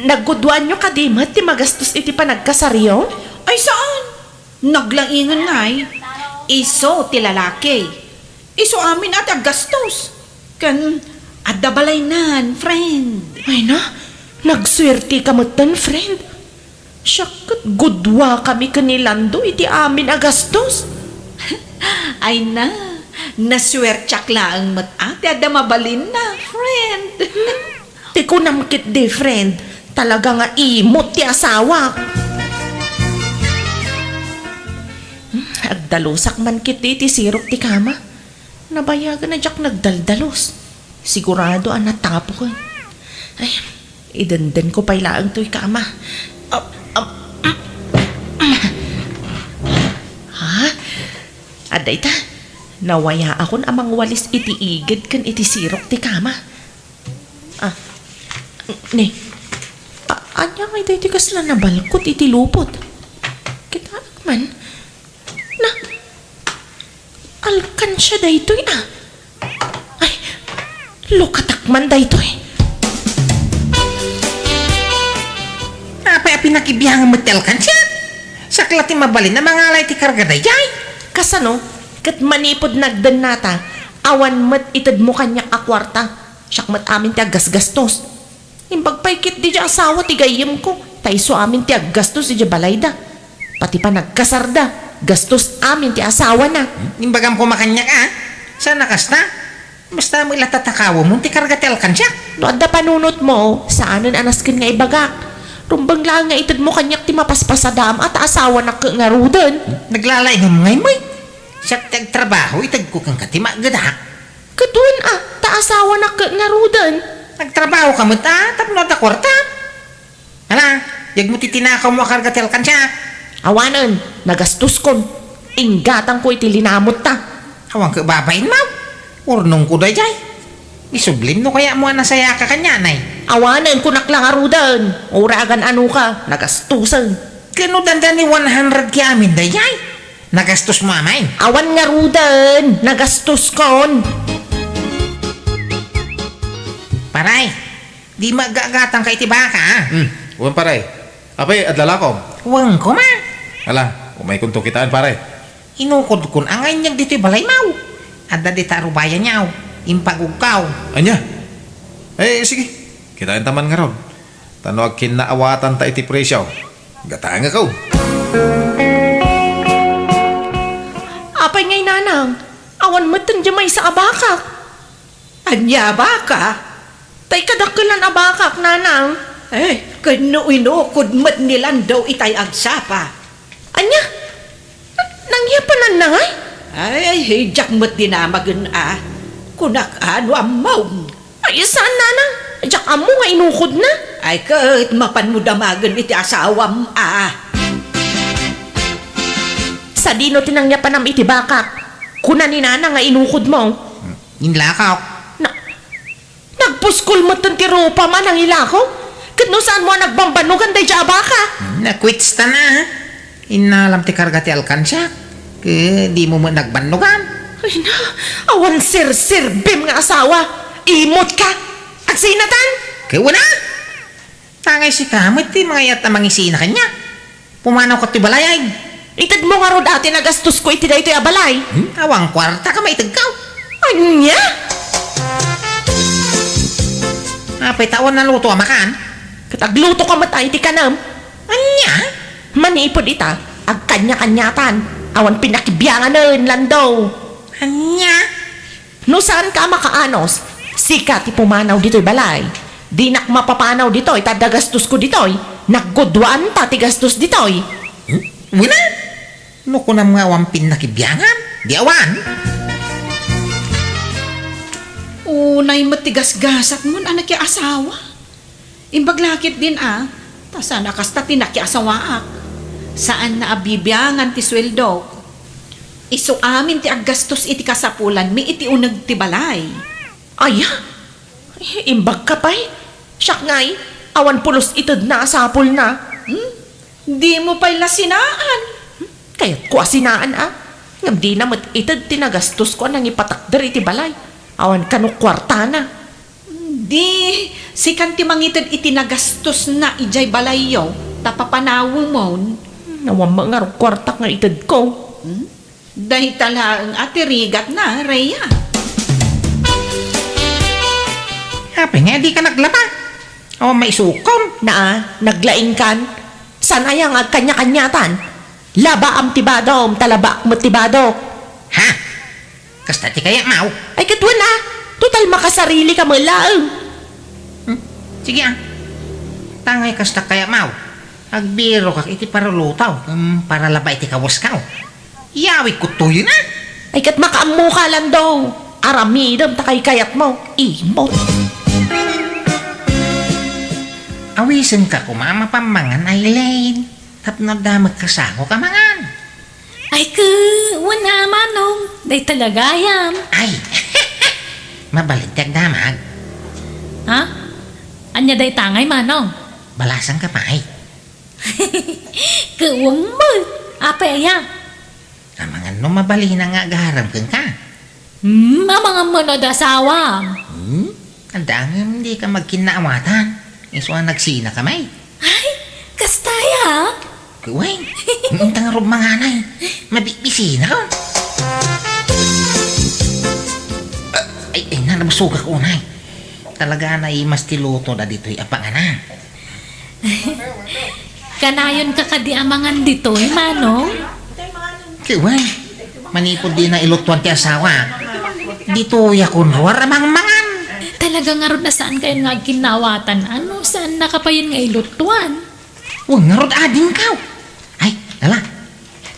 nagguduanyo kadi met ti magastos iti panagkasaryo? Ay, saan? Naglaingen ngay. Isu ti lalaki. Isu amin a ti aggastos. Ken adda balaynan, friend. Ay na, nagsuerteka metten, friend. Siak ket guduakami ken ni Lando iti amin a gastos. Ay na, nasuertiak laeng met a ti adda mabalinna, friend. Ti kunam ketdi, friend, talaga nga imot ti asawak. Hmm, agdalusak man ketdi ti sirok ti kama. Nabayagen a diak nagdaldalos. Sigurado a natapoken. Ay, idendenko pay laeng toy kama. Ap, ap, ha? Adda ita, nawayaakon a mangwalis iti igid ken iti sirok ti kama. Ah, ni, a-, ania ngay daytoy kasla nabalkot iti lupot? Kitaek man. Na, alkansia daytoy, ah. Ay, lukatak man daytoy. Apay a pinakibiangan met ti alkansia? Sakla ti mabalin a mangala iti karga daydiay. Kasano? Ket manipud nagdennata, awan met itedmo kaniak a kuarta. Siak met amin ti aggasgastos. Imbag pay ketdi diay asawa ti gayyemko, ta isu amin ti aggastos idiay balayda. Pati panagkasarda, gastos amin ti asawana. Imbagam koma kaniak a, saan a kasta? Basta met la tatakawemon ti karga ti alkansiak. No adda panunotmo, saanen a nasken nga ibagak. Rumbeng laeng nga itedmo kaniak ti mapaspasadaam a ta asawanak ket ngaruden. Naglalaingem ngay met. Siak ti agtrabaho, itedko kenka ti maagedak. Ket wen a, ta asawanak ket ngaruden. Nagtrabahoka met a, tapno adda kuarta. Ala, yegmo ti tinakawmo a karga ti alkansia. Awanen, nagastoskon. Inggatangko iti linamotta. Awan ket babainmo. Urnongko daydiay. Isublim no kayatmo a nasayaka kanianay. Awanen, kunak la ngaruden. Uray agan-anoka, nagastosen. Ket no dandani one hundred K amin daydiay. Nagastosmo amin. Awan ngaruden, nagastoskon. Paray, di maaggatangka iti baka, a? Hmm, wen, paray. Apay, adlalakom? Wen koma. Ala, umaykonto kitaen, paray. Inukodkon a nga inyag ditoy balaymo. Adda dita a rubayanyo, impagugkaw. Ania? Eh, sige. Kitaenta man ngarud. Ta no agkinnaawatanta iti presio, gatangekon. Apay ngay, nanang? Awan metten diay maysa a bakak. Ania a baka? Tay kadakkelan a bakak, nanang. Eh, ken no inukod met ni Lando itay agsapa. Ania? Nangyapananna ngay? Ay, diak met dinamagen a. Kunak a no ammom. Ay, saan, nanang? Diak ammo nga inukodna. Ay, ket mapanmo damagen iti asawam a. Ta dino ti nangyapanam iti bakak. Kuna ni nana nga inukodmo. Inlakok. Na, nagpuskol metten ti rupam a nangilako. Ket no saanmo a nagbambannogan daydiay a baka? Nakwitsta na. Innalam ti karga ti alkansiak. Ket dimo met nagbannogan. Ay na, awan serserbim nga asawa. Imot ka. Agsinatan? Ket wala. Tangay sika met ti mangayat a mangisina kaniak. Pumanaw ka ti balay, ay. Itedmo ngarud a ti nagastosko iti daytoy a balay. Hmm? Awan kuarta ka maitedko. Ania? Apay ta awan naluto a makan? Ket agluto ka met ay ti kanam. Ania? Manipud ita, agkanya-kanyatan. Awan pinakibianganen, Lando. Ania? No saanka a makaanos, sika ti pumanaw ditoy balay. Dinak mapapanaw ditoy ta adda gastosko ditoy. Nagguduanta ti gastos ditoy. Hmm? Wala. No kunam nga awan pinakibiangan, di awan. Unay met ti gasgasatmon a nakiasawa. Imbag la ketdin a, ta saan a kasta ti nakiasawaak. Saanna a bibiangan ti sueldok. Isu amin ti aggastos iti kasapulanmi iti uneg ti balay. Aya? Imbagka pay? Siak ngay, awan pulos itedna a sapulna. Hmm? Dimo pay la sinaan? Hmm? Kayatko a sinaan a. Ngem dina met ited ti nagastosko a nangipatakder iti balay. Awan kano kuartana. Di, sikan ti mangited iti nagastosna idiay balayyo, ta papanawemon. Awan met ngarud kuartak nga itedko. Hmm? Dayta laeng a ti rigatna, Rhea. Apay nga dika naglaba? Awan maisukon. Naa, naglaingkan. Saan aya nga agkanya-kanyatan? Labaam ti badom, ta labaak met ti badok. Ha? Kasta ti kayatmo? Ay, ket wen a. Total, makasarili ka met laeng. Hmm? Sige a. Tangay kasta kayatmo. Agbirokak iti paruluto, hmm, para labaay ti kawesko. Iyawidko toyen a. Ay, ket makaammoka, Lando. Aramidem ta kaykayatmo. Imot. Awisenka koma a mapammangan, Aileen. Tapno adda met kasango a mangan. Ay, ket wen a, Manong, dayta la gayam. Ay, mabalin ti agdamag. Ha? Ania dayta ngay, Manong? Balasanka pay. Ket wen met. Apay aya? Amangan no mabalin nga agarem kenka. Hmm, amangan met no adda asawam. Hmm? Adda ngem dika magkinnaawatan. Isu a nagsinaka met. Ay, kasta aya? Kuway, inta ngarud manganay. Mabikbisinakon. Ah, ay, ay, nabusogak unay. Talaga a naimas ti luto dagitoy a panganan. Kanayonka kadi a mangan ditoy, Manong? Kuway, manipud dina ilutuan ti asawa. Ditoyak unruar a mangmangan. Talaga ngarud a saankayon nga agkinnaawatan, a no saannaka payen nga ilutuan? Wen ngarud adingkaw. Ay, ala.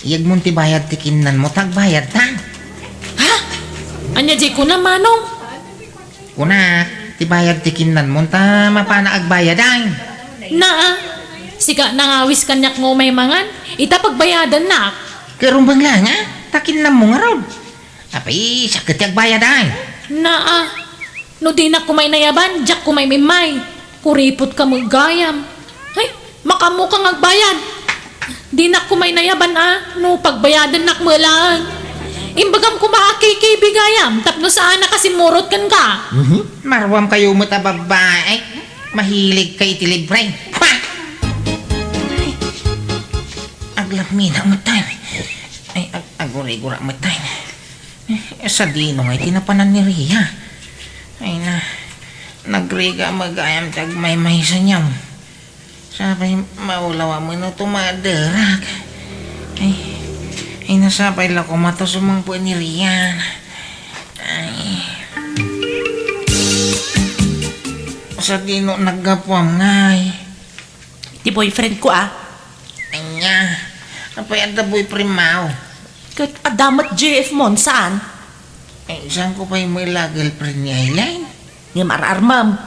Iyegmon ti bayad ti kinnanmo ta agbayadtan. Ha? Ania diay kunam, Manong? Kunak, ti bayad ti kinnanmon ta mapanak agbayad, ay. Naa, sika nangawis kaniak nga umay mangan, ita pagbayadannak. Ket rumbeng laeng a, ta kinnanmo ngarud. Apay, siak ket ti agbayad, ay. Naa, no dinak koma inayaban, diak koma imimmay. Kuripotka met gayam. Ay, makaammoka nga agbayad. Dinak koma inayaban a, no pagbayadannak met laeng. Imbagam koma a K K B gayam, tapno saannak a simmurot kenka. Mhm. Maruamkayo met a babbai. Mahiligkayo iti libre. Pa! Ay, aglamminak met tayo. Ay, ag-, agurigura met tayo. Eh, sadino ngay ti napanan ni Ria? Ay na, nagrigat met gayam ti agmaymaysa niya. Sapay maulaw a mano tumaderak. Ay, ay na, sapay la koma ta sumangpet ni Ria. Ay. Sadino naggapuam ngay? Ti boyfriend ko, a. Ania? Apay adda boyfriend mo? Ket adda met G F mo, saan? Eh, saan ko pay met la girlfriend ni Aileen? Ngem ar-armem.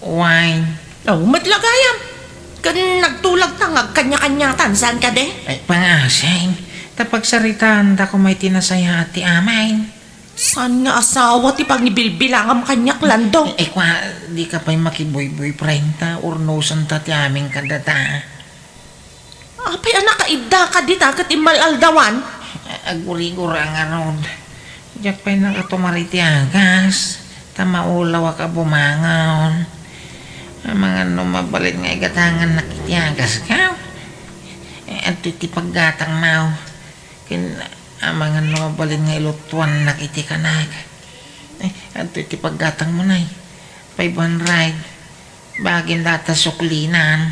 Wine. Oh, met la gayam. Ken nagtulag ta nga agkanya-kanyatan, saan kadi? Ay, pangasing. Ta pagsaritaanta koma iti nasayaat ti amin. Saan nga asawa ti pangibilbilangam kaniak, Lando? Eh, eh, kwa, di ka pay makibuyboyfriend ta, urnosen ta ti amin kadata. Apay a nakaidda ka dita ket immal-aldawan? Agurigura ngarud. Diak pay nakatumar iti agas, ta maulawak a bumangon. Amangan no mabalin nga igatangannak iti agaska. Eh, adtoy ti paggatangmo. Ken amangan no mabalin nga ilutuannak iti kanak. Eh, adtoy ti paggatangmo, nay. Five hundred. Bagim data suklinan.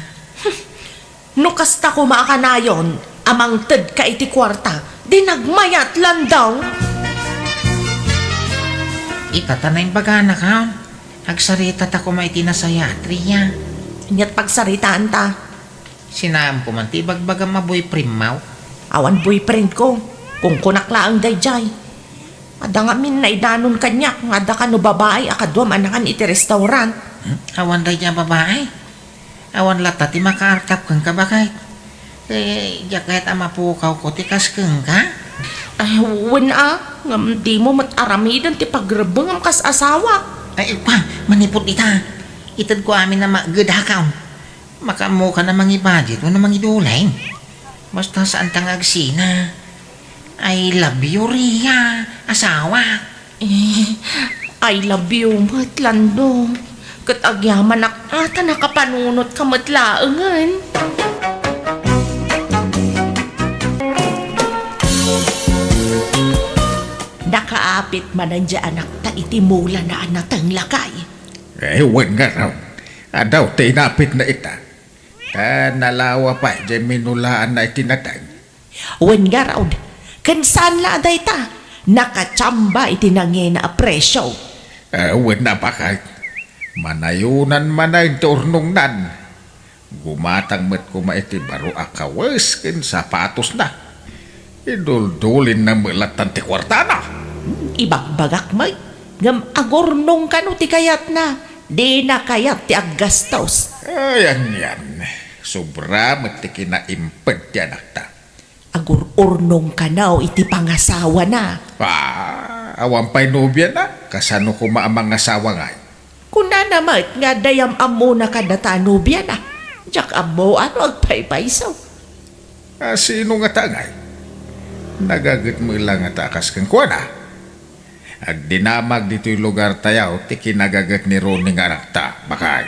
No kasta koma a kanayon a mangted ka iti kuarta, di nagmayat, Lando. Ita ta naimbagana, kaon. Agsarita ta koma iti nasayaat, Ria. Aniat pagsaritaanta? Sinaam ko man ti ibagbagam a boyfriend mo. Awan boyfriend ko. Kunkunak laeng daydiay. Adda ngamin naidanon kaniak nga adda kano babae a kaduam a nakan iti restaurant. Hmm? Awan daydiay a babae? Awan latta ti makaartap kenka, baket. Eh, diak ket a mapukawko ti kas kenka? Ay, wen a, ngem dimo met aramiden ti pagrebbengam kas asawa. Ay, pa, manipud ita. Itedko amin a magedakaw. Makaammokan a mangi-budget wenno mangidulin. Basta saanta nga agsina. I love you, Ria, asawa. Eh, I love you met, Lando. Ket agyamanak a ta nakapanunotka met laengen. Nakaapit manen diay anakta iti mulana a nateng, lakay. Eh, wen ngarud. Adu ti inapitna ita. Ta nalawa pay diay minulaanna iti nateng. Wen ngarud, ken saan la a dayta, nakachamba iti nangina a presio. Eh, wen a, baket. Manayonan manen ti urnongnan. Gumatang met koma iti baro a kawes ken sapatosna. Iduldulinna met lattan ti kuartana. Ibagbagak met, ngem agurnong kano ti kayatna. Dina kayat ti aggastos. Ay, anian. Sobra met ti kinaimped ti anakta. Agur-urnong kano iti pangasawana. Ah, awan pay nobiana? Kasano koma a mangasawa ngay? Kunana met nga adda yam-ammona kadata a nobiana. Diak ammo no agpaypayso. Ah, sino ngata ngay? Nagaget met la ngata a kas kenkuana? Agdinamag ditoy lugartayo ti kinagaget ni Ronnie nga anakta, baket.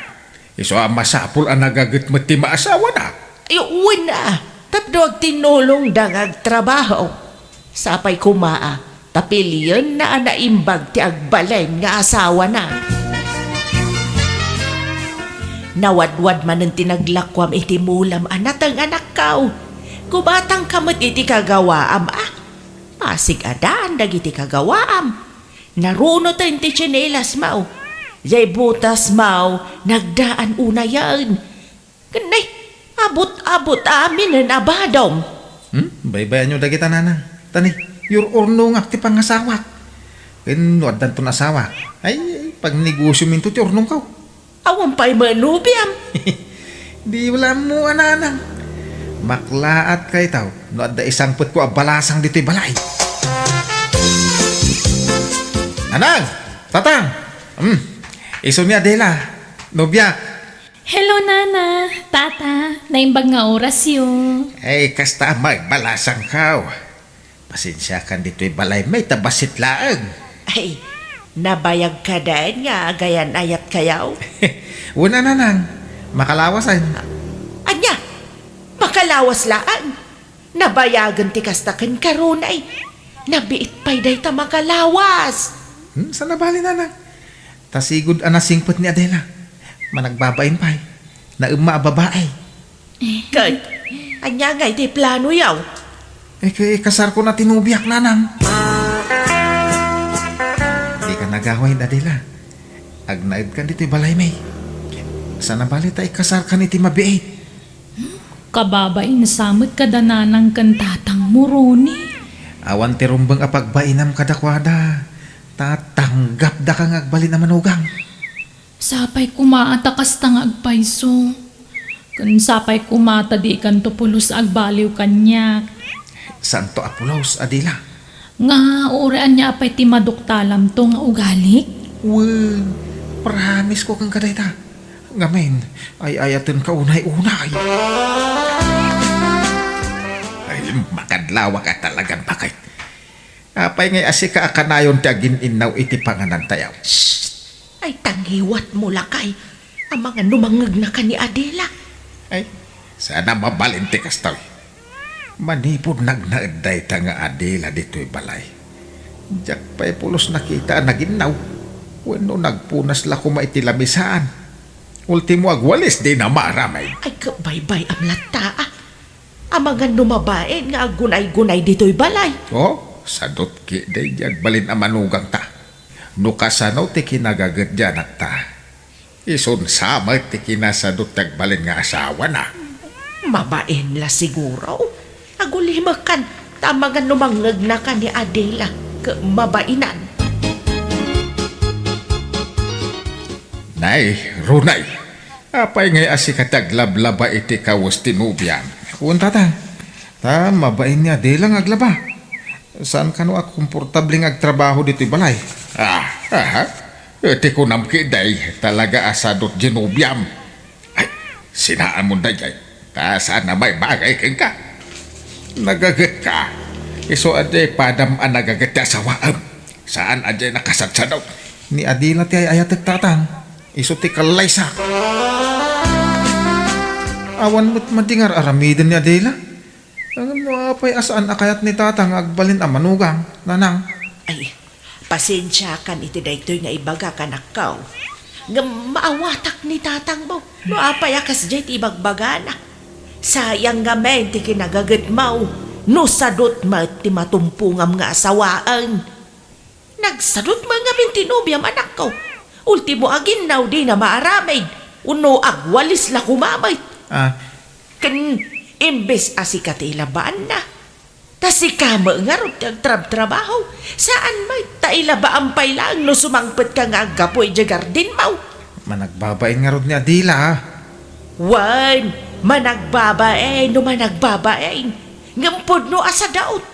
Isu a masapul a nagaget met ti maasawana. Ay, wen a, tapno agtinnulongda nga agtrabaho. Sapay koma a, ta pilienna a naimbag ti agbalin nga asawana. Nawadwad manen ti naglakuam iti mulam a nateng, anakko. Gumatangka met iti kagawaam a. Pasig-adan dagiti kagawaam. Narunoten ti tsinelasmo. Jay botasmo, nagdaan unayen. Ken nay, abut-abut aminen a badom. Hmm? Baybayanyo dagita, nanang. Ta nay, ur-urnongak ti pangasawak. Ken no addanton asawa, ay, pagnegosiominto ti urnongko. Awan pay met nobiam. Di la ammo a, nanang. Maklaat kayto no adda isangpetko a balasang ditoy balay. Nanang! Tatang! Hmm. Isu ni Adela. Nobiak. Hello, Nana. Tata, naimbag nga orasyo. Ay, kasta a magbalasangko. Pasensiakan ditoy balaymi ta bassit laeng. Ay, nabayag kadi nga agayan-ayatkayo? Wen a, nanang, makalawasen. Ania? Makalawas laeng? Nabayagen ti kasta kenka, Ronnie. Nabiit pay dayta makalawas. Hmm, saan a bale, nanang. Ta sigud a nasingpet ni Adela. Managbabain pay. Naemma a babae. Ket, ania ngay ti planoyo? Ika-, ikasarkon a ti nobiak, nanang. Dika nagawid, Adela. Agnaedkan ditoy balaymi. Saan a bale ta ikasarkan iti mabiit. Kababain sa met kada nanang ken tatangmo, Ronnie. Awan ti rumbeng a pagbainam kadakuada. Ta tanggapdaka nga agbalin a manugang. Sapay koma a ta kasta nga agpayso. Ken sapay koma ta dikanto pulos a agbaliw kaniak. Saanto a pulos, Adela. Nga, uray ania pay ti maduktalamto nga ugalik? Wen, promise ko kenka dayta. Ngamin, ay-ayatenka unay-unay. Ay, makadlawak a talagan, baket. Apay ngay a sika a kanayon ti agin-innaw iti panganantayo? Shh! Ay, tangiwatmo, lakay. Amangan no mangngegnaka ni Adela. Ay, saan a mabalin ti kastoy. Manipud nagnaed dayta nga Adela ditoy balay, diak pay pulos nakita a naginnaw wenno nagpunas la koma iti lamisaan. Ultimo, agwalis dina maaramid. Ay, kabaybay-am latta, a. Amangan no mabain nga aggunay-gunay ditoy balay. Oh, sadut ketdi diay agbalin a manugangta. No kasano ti kinagaget ti anakta, isun sa met ti kinasadut ti agbalin nga asawana. Mabain la siguro. Agulimekan, ta amangan no mangngegnaka ni Adela, ket mabainan. Nay, Ronay, apay ngay a sika ti aglablaba iti kawes ti nobiam? Wen, tatang. Ta mabain ni Adela nga aglaba. Saan kano a komportable nga agtrabaho ditoy balay. Ah, aha. Iti kunam ketdi, talaga a sadut diay nobiam. Ay, sinaamon daydiay. Ta saan a maibagay kenka. Nagagetka. Isu a diay padam a nagaget ti asawaem. Saan a diay nakasadsadut. Ni Adela ti ay-ayatek, tatang. Isu ti kallaysa. Awan met madi nga ar-aramiden ni Adela. Ngem no apay a saan a kayat ni tatang nga agbalin a manugang, nanang? Ay, pasensiakan iti daytoy nga ibagak, anakko. Ngem maawatak ni tatangmo no apay a kasdiay ti ibagbagana. Sayang ngamin ti kinagagetmo no sadut met ti matumpongam nga asawaen. Nagsadut met ngamin ti nobiam, anakko. Ultimo, aginnaw dina maaramid, wenno agwalis la koma met. Ah. Ken imbes a sika ti ilabaanna, ta sika met ngarud ti agtrabtrabaho, saan met ta ilabaam pay laeng no sumangpetka nga aggapu idiay gardinmo. Managbabain ngarud ni Adela, ah. Wen, managbabain no managbabain, ngem pudno a sadut.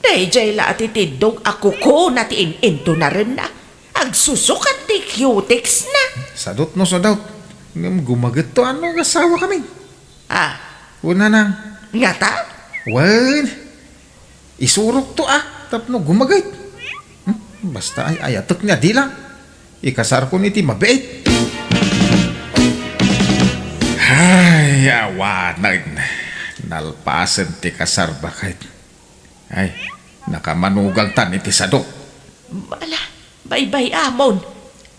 Daydiay la a titiddog a kukuna ti in-intunarenna. Agsusukat ti cutex-na. Sadut no sadut. Ngem gumagetto a no agasawakami. Ah. Wen, nanang. Ngata? Wen. Isurokto a tapno gumaget. Hmm? Basta ay-ayatek ni Adela. Ikasarkon iti mabiit. Ay, awanen. Nalpasen ti kasar, baket. Ay, nakamanugangtan iti sadut. Ala, baybay-amon.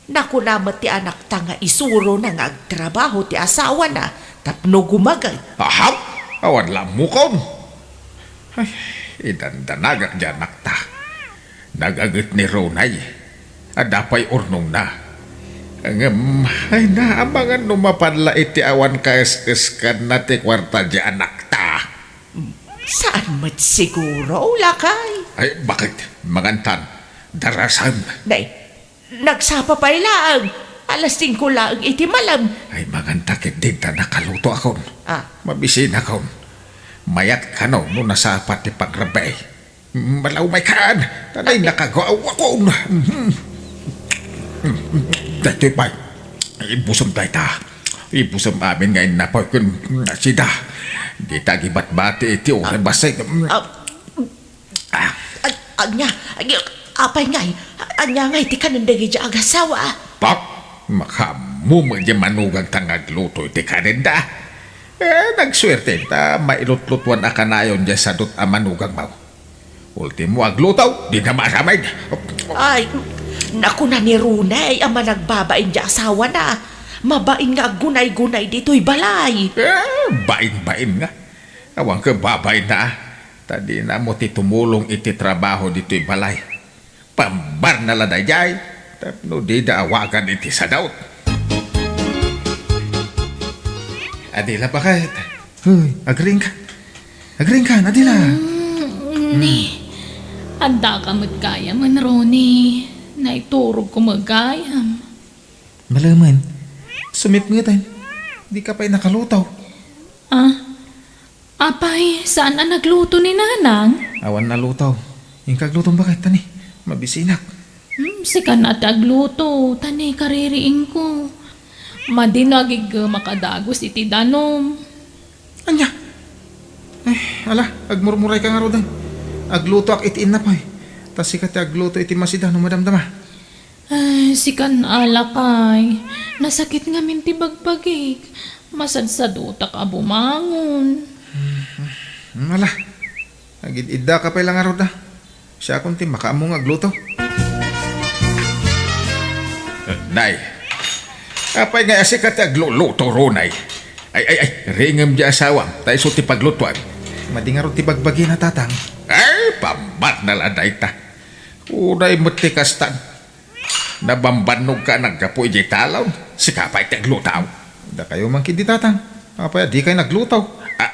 Nakuna met ti anakta nga isurona nga agtrabaho ti asawana tapno gumaget. Ahaw! Awan la ammokon. Ay, idandanagak diay anakta. Nagaget ni Ronay. Adda pay urnongna. Ngem, ay, naamangan no mapan la iti awan kaes-eskanna ti kuarta diay anakta. Saan met siguro, lakay? Ay, baket? Mangantan. Darasem. Nay, nagsapa pay laeng. Alas singko laeng iti malem. Ay, manganta ketdi ta nakalutoakon. Ah. Mabisinakon. Mayat kano no nasapa ti pangrabii. Malawmaykan. Tanay, nakagawakon. Mhm. Daytoy pay. Ibusem dayta. Ibusem amin nga innapoy ken sida. Dita agibatbati iti uray bassit. Ah. Ah. Ag-, ania, ag-, apay ngay, ania ngay ti kanen dagiti agassawa? Pak, makaammo met diay manugangta nga agluto iti kanenda. Eh, nagsuerte ta mailutlutuan a kanayon diay sadut a manugangmo. Ultimo, agluto, dina maaramid. Ay, nakuna ni Ronay a managbabain diay asawana. Mabain nga aggunay-gunay ditoy balay. Eh, bain-bain nga. Awan ket babainna, ta dina ammo ti tumulong iti trabaho ditoy balay. Pambarna la daydiay, tapno dida awagan iti sadut. Adila, baket? Hoy, agriingka. Agriingka, Adila. Mm, ni, addaka met gayamen, Ronnie. Naiturogko met gayam. Malemen, sumipngeten. Dika pay nakaluto. Ah, Apay, saan a nagluto ni Nanang? Awan naluto. Inka aglutom baket, ta ni, mabisinak. Hmm, sikan a ti agluto, ta ni kaririingko. Madi no agiggemak a dagus iti danum. Ania? Eh, ala, agmurmuray ka ngaruden. Aglutoak iti innapay. Ta sika ti agluto iti masida no madamdama. Ay, sikan a lakay. Nasakit ngamin ti bagbagik. Masadsadutak a bumangon. Hmm, ala. Agid-idda ka pay la ngarud, a. Siakon ti makaammo nga agluto. Nay, apay nga sika ti agluluto, Ronay? Ay, ay, ay, ringem di asawam, ta isu ti paglutuan. Madi ngarud ti bagbagina, Tatang. Ay, pambat na la dayta. Uray met ti kastan. Nabambannogka naggapu idiay talon. Sika pay ti agluto. Dakayo man ketdi, Tatang. Apay a dikay nagluto? Ah,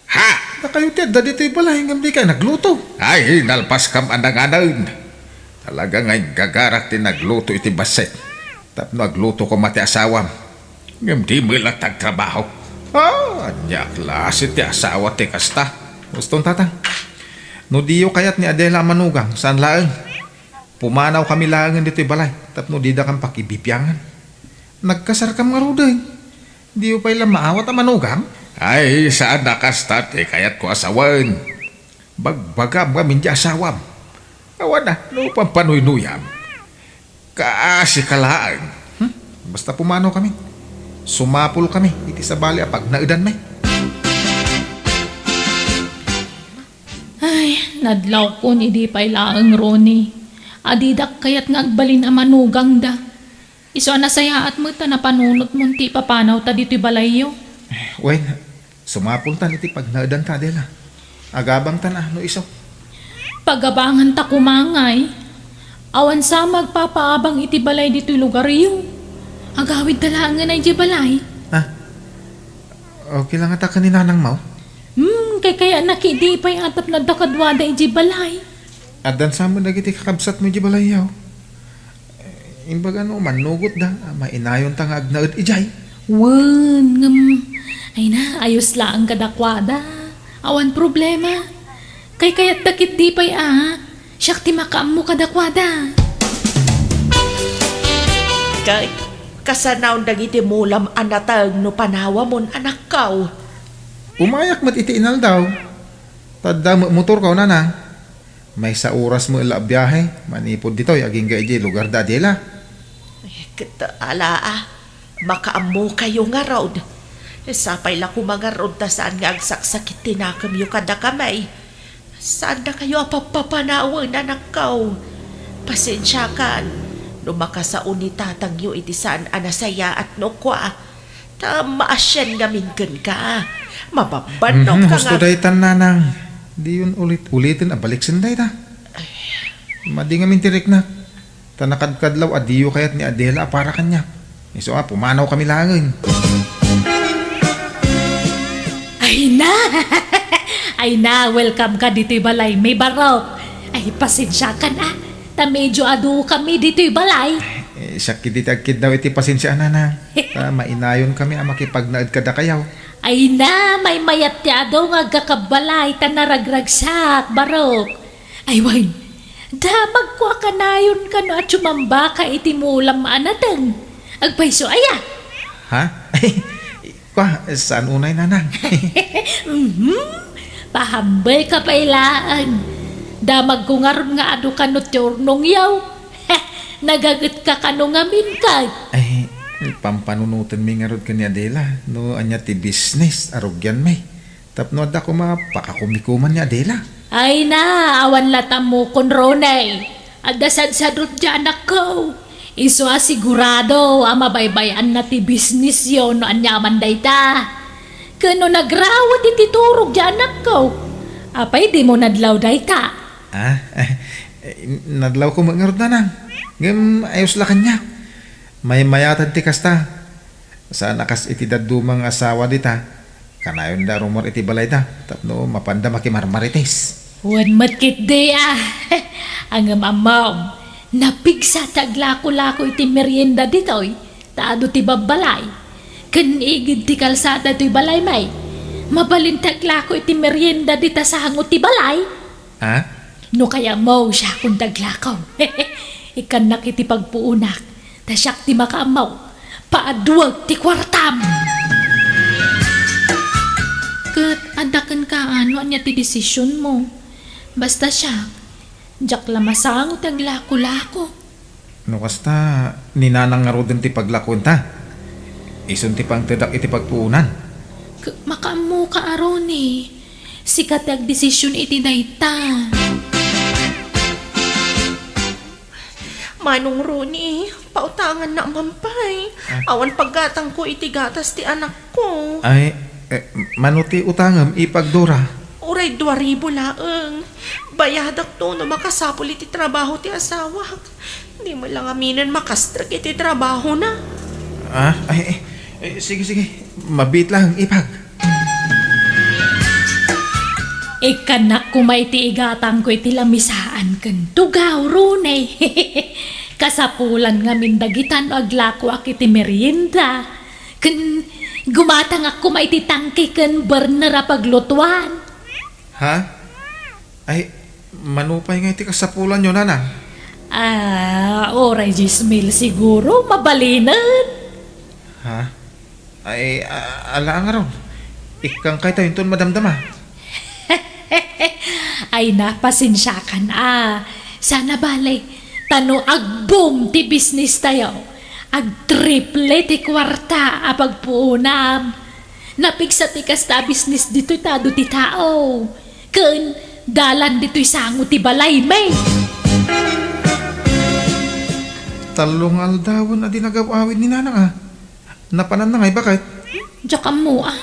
ha? Dakayo ti adda ditoy balay ngem dikay nagluto. Ay, nalpaskam a nanganen. Talaga nga inggagarak ti nagluto iti bassit. Tapno agluto koma ti asawam. Ngem di met la ti agtrabaho. Ah, ania a klase ti asawa ti kasta? Uston, Tatang. No diyo kayat ni Adela a manugang, saan laeng. Pumanawkami laengen ditoy balay tapno didakam pakibibiangan. Nagkasarkam ngaruden. Diyo pay la maawat a manugang? Ay, saan a kasta ti kayatko a sawen. Bagbagam ngamin ti asawam. Awan a, no pampanuynuyam. Kaasi ka laeng. Hmm? Basta pumanawkami. Sumapulkami iti sabali a pagnaedanmi. Ay, nadlawkon idi pay laeng, Ronnie, a didak kayat nga agbalin a manugangda. Isu a nasayaat met ta napanunotmon ti ipapanawta ditoy balayyo. Wen, sumapultan iti pagnaedanta, Adela. Agabangtan a no isu. Pagabanganta koma ngay. Awan sa nga agpapaabang iti balay ditoy lugaryo. Agawidda laengen idiay balay. Ha? Okay la ngata ken ni nanangmo? Hmm, kaykayanak idi pay a tapno adda kaduada idiay balay. Addan sa met dagiti kakabsatmo idiay balayyo. Imbag a no mannugotda, a, mainayonta nga agnaed idiay. Wen, ngem, ay na, ayos laeng kadakuada. Awan problema. Kaykayatda ketdi pay a, siak ti makaammo kadakuada. Ket, kasanaon dagiti mulam a nateng no panawamon, anakko? Umayak met iti inaldaw. Ta adda met motorko, nanang. Maysa oras met la a biahe manipud ditoy agingga idiay lugar da Adela. Eh, ket ala a, makaammokayo ngarud. Sapay la koma ngarud ta saan nga agsaksakit ti nakemyo kadakami. Saandakayo a pappapanawen, anakko. Pasensiakan no makasao ni tatangyo iti saan a nasayaat no kua. Ta maasian ngamin kenka. Mababannogka. Mhm, husto nga daytan, nanang. Diyon ulit-uliten a baliksen dayta. Ay. Madi ngamin ti riknak. Ta nakadkadlaw a diyo kayat ni Adela a para kaniak. Isu a, pumanawkami laengen. Ay na! Ay na, welcome ka ditoy balaymi, Barok. Ay, pasensiakan a. Ta medyo adukami ditoy balay. Eh, siak ketdi ti agkiddaw iti pasensiaan, nanang. Ta mainayonkami a makipagnaed kadakayo. Ay na, maymayat ti adu nga agkakabbalay ta naragragsak, Barok. Ay wen, damagko a kanayon kano a sumambaka iti mulam a nateng. Agpayso aya? Ha? Kua, saan unay, nanang? Mhm. Pahambelka pay laeng. Damagko ngarud nga adu kano ti urnongyo. Nagagetka kano ngamin, ket? Ay, pampanunotenmi ngarud ken ni Adela no ania ti business a rugianmi. Tapno adda koma pakakumikuman ni Adela. Ay na, awan la ta ammokon, Ronel. Adda sadsadot diay anakko. Isu a sigurado a mabaybay-anna ti bisnisyo no aniaman dayta. Ken no nagrawet iti turog diay anakko, apay dimo nadlaw dayta? Ah, nadlawko met ngarud, nanang. Ngem ayos la kaniak. Maymayatan ti kasta. Saan a kas iti dadduma nga asawa dita, kanayonda rummuar iti balayda tapno mapanda makimarmarites. Wen met ketdi a. Ngem ammom, napigsa ti aglako-lako iti merienda ditoy, ta adu ti babbalay. Ken igid ti kalsada toy balaymi. Mabalin ti aglako iti merienda dita sango ti balay? Ha? No kayatmo, siakon ti aglako. Ikkannak iti pagpuonak, ta siak ti makaammo. Paaduek ti kuartam. Ket adda kenka, ano, ania ti desisionmo? Basta siak, diak la masango ti aglako-lako. No kasta, ni Nanang ngaruden ti paglakuenta. Isun ti pangtedak iti pagpuonan. K-, makaammoka a, Ronnie. Sika ti agdesision iti dayta. Manong Ronnie, pautangannak man pay. Ah. Awan paggatangko iti gatas ti anakko. Ay, eh, mano ti utangem, Ipag Dora? Uray dua ribu laeng. Bayadakto no makasapul iti trabaho ti asawak. Di met la ngaminen makastrek iti trabahona. Ah, ay, ay, ay, sige, sige. Mabiit lang, Ipag. Ikkannak koma iti igatangko iti lamisaan ken tugaw, Ronnie. Kasapulan ngamin dagita no aglakoak iti merienda. Ken gumatangak koma iti tangke ken burner a paglutuan. Ha? Ay, mano pay nga iti kasapulanyo, Nanang? Ah, uray dies mil siguro, mabalinen. Ha? Ay, a-, ala ngarud. Ikkan kayta inton madamdama. Ay na, pasensiakan a. Sana bale, ta no agboom ti bisnistayo, agtriple ti kuarta a pagpuonam. Napigsa ti kasta a bisnis ditoy ta adu ti tao. Ken dalan ditoy sango ti balaymi. Tallo nga aldawen a di nagaw-awid ni Nanang a. Napananna ngay baket? Diak ammo a.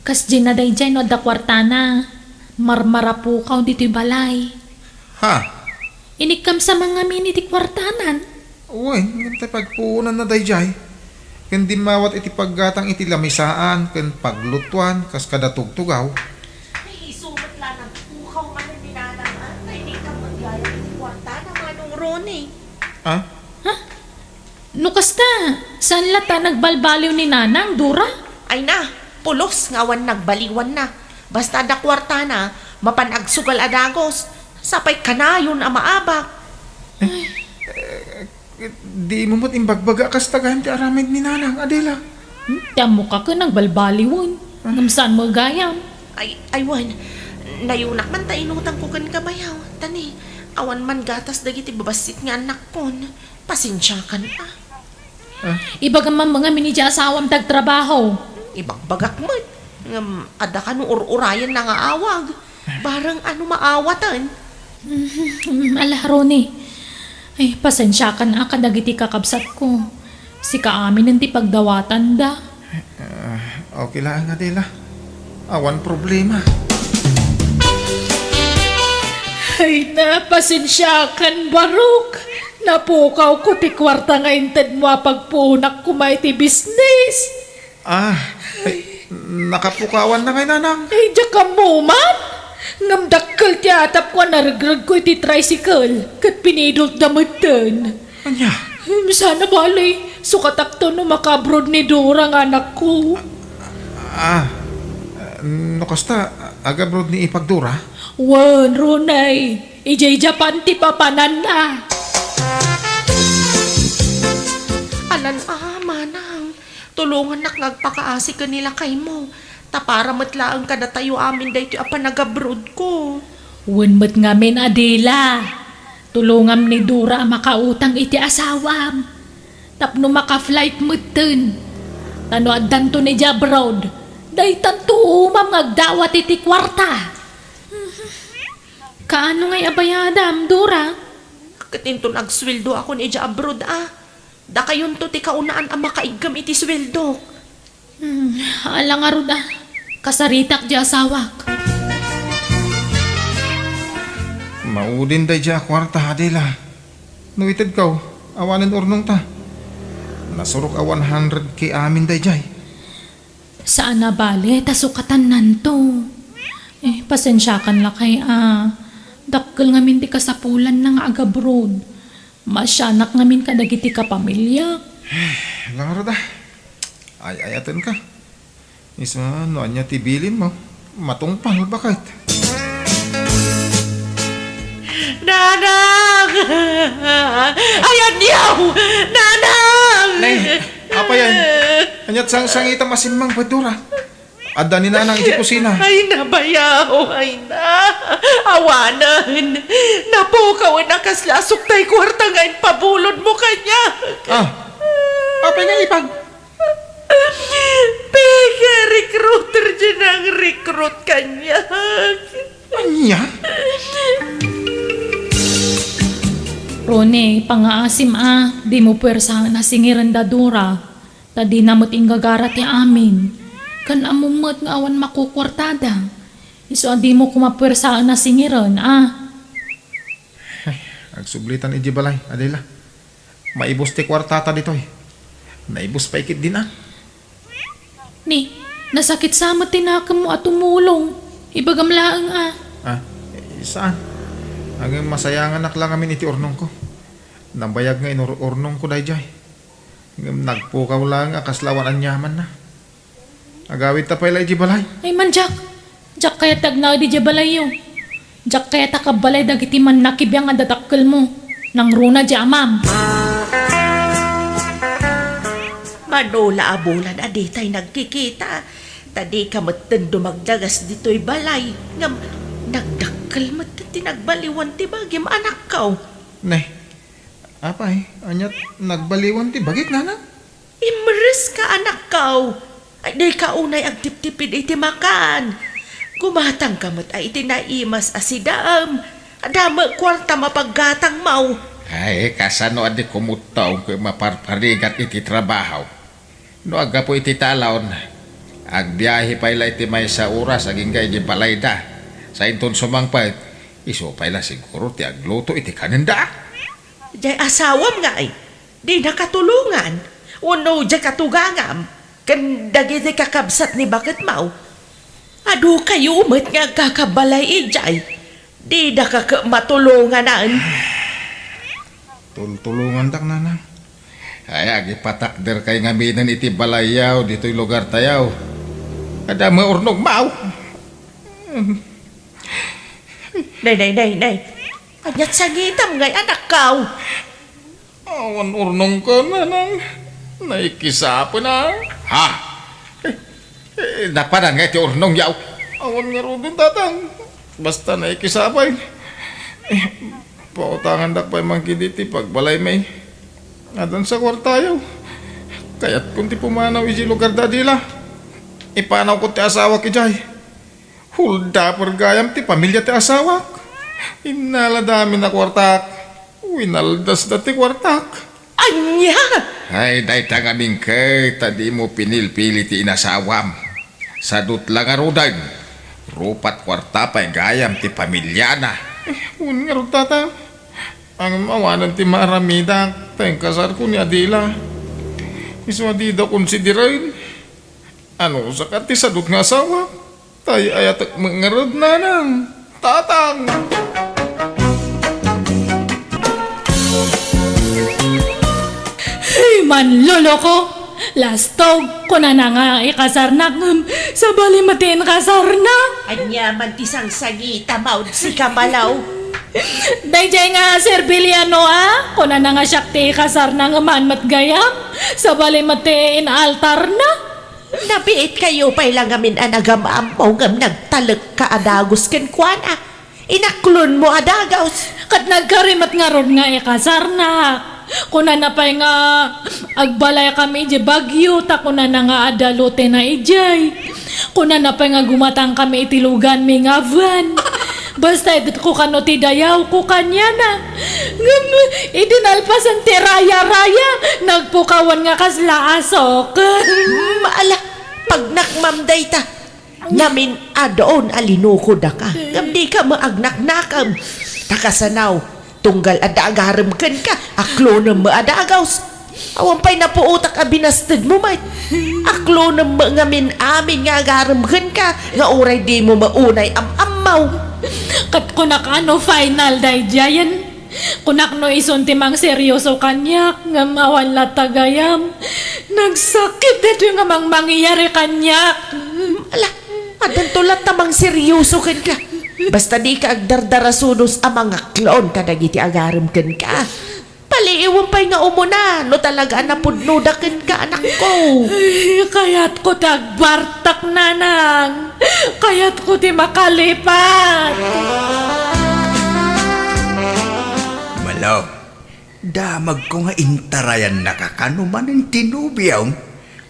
Kasdiay na daydiay no adda kuartana. Marmarapukaw ditoy balay. Ha? Inikkam sa mangamin iti kuartanan. Wen, ngem ta pagpuonanna daydiay. Ken dimmawat iti paggatang iti lamisaan ken paglutuan kas kada tugtugaw. Ay, isu met la nagpukaw manen ni Nanang, a? Ay, inikkam met gayam iti kuartana, Manong Ronnie. Ah? Ha? No kasta, saan la ta nagbalbaliw ni Nanang, Dora? Ay na, pulos nga awan nagbaliwanna. Basta adda kuartana, mapan agsugal a dagus. Sapay kanayon a maabak. Eh, di mo met imbagbaga a kasta gayam ti aramid ni Nanang, Adela. Hmm? Ti ammoka ken nagbalbaliwen. Ah. Ngem saan mo gayam? Ay, ay, wen. Nayunak man ta inutangko kenka bayaw. Ta ni, awan man gatas dagiti babassit nga annakkon. Pasensiakan a. Ah. Ibagam man ngamin idiay asawam ti agtrabaho. Ibagbagak met. Ngem adda kano ur-urayenna nga awag. Bareng ano maawaten. Mm, ala, Ronnie. Ay, pasensiakan a kadagiti kakabsatko. Sika aminen ti pagdawatanda. Ah, okay laeng, Adela. Awan problema. Ay na, pasensiakan, Barok. Napukawko ti kuarta nga intedmo a pagpuonak koma iti bisnis. Ah, ay, nakapukawan na ngay, Nanang. Ay, diak ammo man. Ngem dakkel ti atapko a naregregko iti tricycle, ket pinidutda metten. Ania? Hmm, sana bale, sukatakto no maka-abroad ni Dora nga anakko. Ah, no kasta, ag-abroad ni Ipag Dora? Wen, Ronnie, idiay Japan ti papananna. Alan a, manang, tulongannak nga agpakaasi ken ni lakaymo, ta para met laeng kadatayo amin daytoy a panagabrodko. Wen met ngamin, Adela. Tulongam ni Dora a makautang iti asawam. Tapno maka-flight metten. Ta no addanton idiay abroad, daytanto umam nga agdawat iti kuarta. Kaano ngay a bayadam, Dora? Ket inton agsueldoakon idiay abroad a, dakayonto ti kaunaan a makaiggem iti sueldok. Hmm, ala ngarud a. Kasaritak diay asawak. Maudin daydiay a kuarta, Adela. No itedko, awanen urnongta. Nasurok a one hundred K amin daydiay. Saan a bale, ta sukatannanto. Eh, pasensiakan lakay a. Dakkel ngamin ti kasapulanna nga agabroad. Maasianak ngamin kadagiti kapamiliak. Ala ngarud a. Ay-ayatenka. Isu, no ania ti bilinmo? Matungpal, baket. Nanang! Ay, aniaw! Nanang! Ne, apay aya? Aniat sangsangitam a simmangpet, Dora? Adda ni Nanang iti kusina. Ay, nabayaw, ay na. Awanen. Napukawen a kasla asuk tay kuarta nga impabulodmo kaniak. Ah, apay nga ipag? Peggy, recruiter diay nang-recruit kaniak. Ania? Roni, pangaasim a, dimo puersaen a singiren da Dora, ta dina met inggagara ti amin. Ken ammom met nga awan makukuartada. Isu a dimo koma puersaen a singiren, a. Agsublitan idiay balay, Adela. Maibus ti kuartata ditoy. Naibus pay ketdin a. Ni, nasakit sa met ti nakemmo a tumulong. Ibagam laeng a. Ah, eh, saan? Ngem masayanganak la ngamin iti urnongko. Nabayag nga inur-urnongko daydiay. Ngem nagpukaw laeng a kasla awan aniamanna. Agawidta pay la idiay balay. Ay man, Jack. Diak kayat ti agnaed idiay balayyo. Diak kayat a kabbalay dagiti mannakibiang a dadakkelmo. Nangruna diay amam. Mano la a bulan a ditay nagkikita, ta dika metten dumagdagas ditoy balay, ngem nagdakkel met ti nagbaliwan ti bagim, anakko. Ne, apay, aniat nagbaliwan ti bagik, Nanang? Imreska, anakko. Ay, dika unay agtiptipid iti makan. Gumatangka met a iti naimas a sidaem. Adda met kuartam a paggatangmo. Ay, kasano a di kumutta ket maparparigat iti trabaho? No aggapu iti talon, agbiahe pay la iti maysa oras agingga idiay balayda. Sa inton sumangpet, isu pay la siguro ti agluto iti kanenda. Diay asawam ngay, dina katulongan, wenno diay katugangam, ken dagiti kakabsat ni baketmo. Adukayo met nga agkakabalay idiay, didaka ket matulonganan. Tultulongandak, Nanang. Ay, agipatakderkay ngaminen iti balayyo ditoy lugartayo. Adda met urnongmo. Nay, nay, nay, nay. Aniat sangitam ngay, anakko? Awan urnongko, Nanang. Naikisapen a. Ha? Eh, eh, napanan ngay ti urnongyo? Awan ngaruden, Tatang. Basta naikisapen. Eh, pautangandak pay man ketdi ti pagbalaymi. Addan sa kuartayo. Kayatkon ti pumanaw idiay lugarda, Adela. Ipanawko ti asawak idiay. Holdaper gayam ti pamilia ti asawak. Innaladami a kuartak. Winaldasda ti kuartak. Ania? Ay, dayta ngamin ket ta dimo pinilpili ti inasawam. Sadut la ngaruden, rupat kuarta pay gayam ti pamiliana. Eh, wen ngarud, Tata. Ngem awanen ti maaramidak, ta inkasarko ni Adela. Isu a dida konsideren. Anusaka ti sadut nga asawa? Tay-ayatek met ngarud, Nanang, Tatang. Ay, manloloko! Lastog, kunana nga ikasarnak, ngem sabali met ti inkasarna. Ania man ti sangsangitam, sika, Malaw? Daydiay nga serbiliano a, kunana nga siak ti ikasarna, ngem haan met gayam, sabali met ti inaltarna. Nabiitkayo pay la ngamin a nagam-ammo ngem nagtalekka a dagus kenkuana. Inaklonmo a dagus. Ket nagkari met ngarud nga ikasarnak. Kunana pay nga agbalaykami idiay Baguio, ta kunana nga adda lotena idiay. Kunana pay nga gumatangkami iti luganmi nga van. Basta idetko kano ti dayawko kaniana. Ngem idi nalpasen ti raya-raya, nagpukawan nga kasla asok. Hmm, ala, pagnakmam dayta. Ngamin adun a linukodaka. Ngem dika met agnaknakam. Ta kasano, tunggal adda agarem kenka, aklonem met a dagus. Awan pay napuotak a binastedmo met. Aklonem met ngamin amin nga agarem kenka, nga uray dimo met unay am-ammo. Ket kunak a no final daydiayen. Kunak no isun ti mangseryoso kaniak, ngem awan latta gayam. Nagsakit daytoy nga mangmangyari kaniak. Addanto latta mangseryoso kenka. Basta dika agdardarasudos a mangaklon kadagiti agarem kenka. Paliiwem pay nga umuna no talaga a napudnoda kenka, anakko. Ay, kayatko ti agbartak, nanang. Kayatko ti makalipat. Malo, damagko nga intarayannaka kano manen ti nobiom.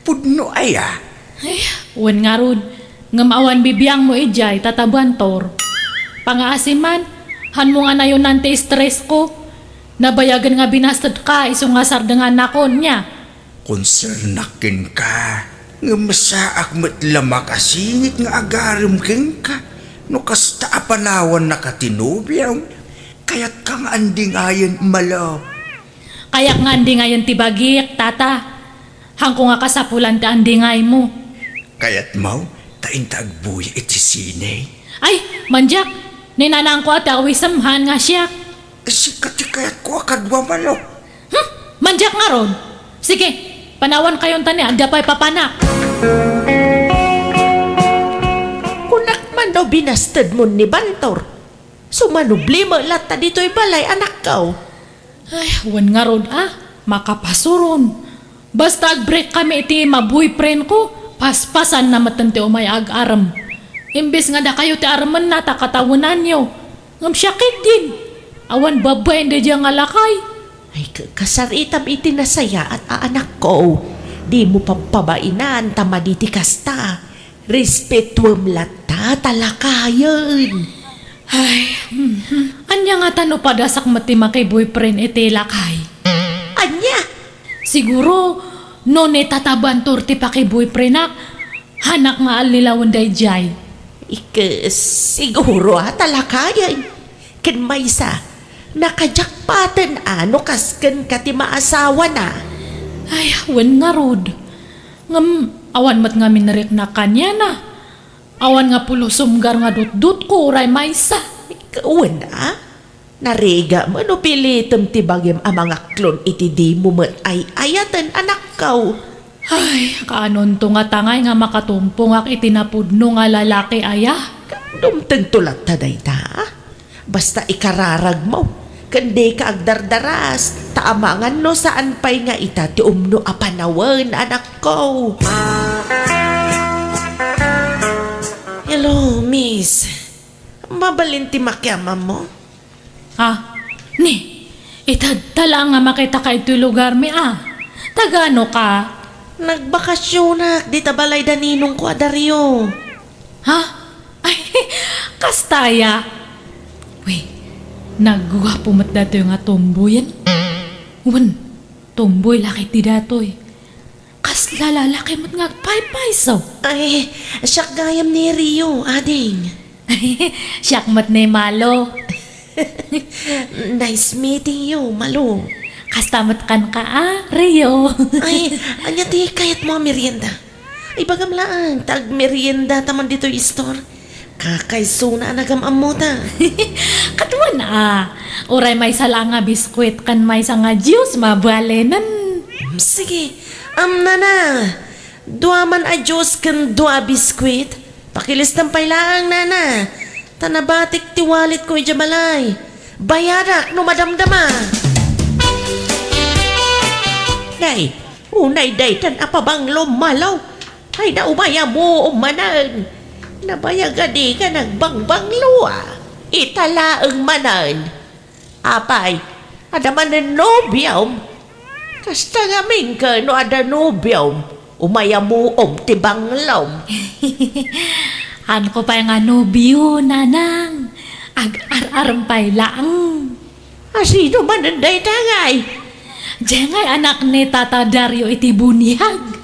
Pudno aya? Ay, wen ngarud, ngem awan bibiangmo idiay, Tata Bantor. Pangaasiman, hanmo nga nayonan ti stress ko. Nabayagen nga binastedka isu nga sardengannakon, nia? Konsernak kenka, ngem saak met la makasingit nga agarem kenka no kasta a panawannaka ti nobiom. Kayatka nga andingayen, Malo? Kayak nga andingayen ti bagik, Tata. Hanko nga kasapulan ti andingaymo. Kayatmo ta inta agbuya iti sine? Ay, mandiak! Ni nanangko a ti awisem, haan nga siak. Sika ti kayatko a kadua, Malo. Hmm? Mandiak ngarud! Sige, panawankayon ta ni, adda pay papanak. Kunak man no binastedmon ni Bantor. Sumanubli met latta ditoy balay, anakko. Ay, wen ngarud a, makapasuron. Basta agbreak kami iti ima-boyfriend ko, paspasanna metten ti umay agarem. Imbes nga dakayo ti aremenna ta katawenanyo. Ngem siak ketdin, awan babain daydiay nga lakay. Ay, ka-, kasaritam iti nasayaat a anakko. Dimo pabpabainan ta madi ti kasta. Respetuem latta ta lakayen. Ay, mhm. Ania ngata no padasak met ti maki-boyfriend iti lakay? Ania? Siguro, no ni Tata Bantor ti paki-boyfriendak, hanak nga allilawen daydiay. Ike, siguro a ta lakayen. Ken maysa, nakajakpaten a no kas kenka ti maasawana. Ay, wen ngarud. Ngem awan met ngamin nariknak kaniana. Awan nga pulos sumgar nga dutdotko uray maysa. Wen a, narigat met no pilitem ti bagim a mangaklon iti dimo met ay-ayaten, anakko. Ay, kaanonto nga tangay nga makatumpongak iti napudno nga lalaki aya? Dumtengto latta dayta. Basta ikararagmo, ken dika agdardaras, ta amangan no saan pay nga ita ti umno a panawen, anakko. Hello, miss. Mabalin ti makiamammo? Ah, ni, itedta laeng nga makitaka iti lugarmi, a. Tagano ka? Nagbakasionak dita balay da ninongko a Dario. Ha? Ay, kasta aya. Uy, nagguapo met datoy nga tomboyen. Wen, tomboy la ketdi datoy. Kasla lalaki met nga agpaypayso. Ay, siak gayam ni Rio, ading. Siak met ni Malo. Nice meeting you, Malo. Kasta met kenka, a, Rio. Ay, ania ti kayatmo a merienda? Ibagam laeng ta agmerienda ta man ditoy store. Kakaisuna a nagam-ammota. Ket wen a, uray maysa laeng nga biskuit ken maysa nga juice, mabalinen. Mm, sige. Am, nana, dua man a juice ken dua a biskuit. Pakilistam pay laeng, nana. Ta nabatik ti walletko idiay balay. Bayadak no madamdama. Nay, unay daytan a pabanglo, Malo. Ay, da, umayamuom manen. Nabayag a dika nagbangbanglo, a. Ita laeng manen. Apay, adda manen nobiom? Kasta ngamin ket no adda nobiom, umayamuom ti banglom. Haanko pay nga nobio, nanang. Ag-ar-arem pay laeng. A, sino manen dayta ngay? Diay ngay anak ni Tata Dario iti buniag.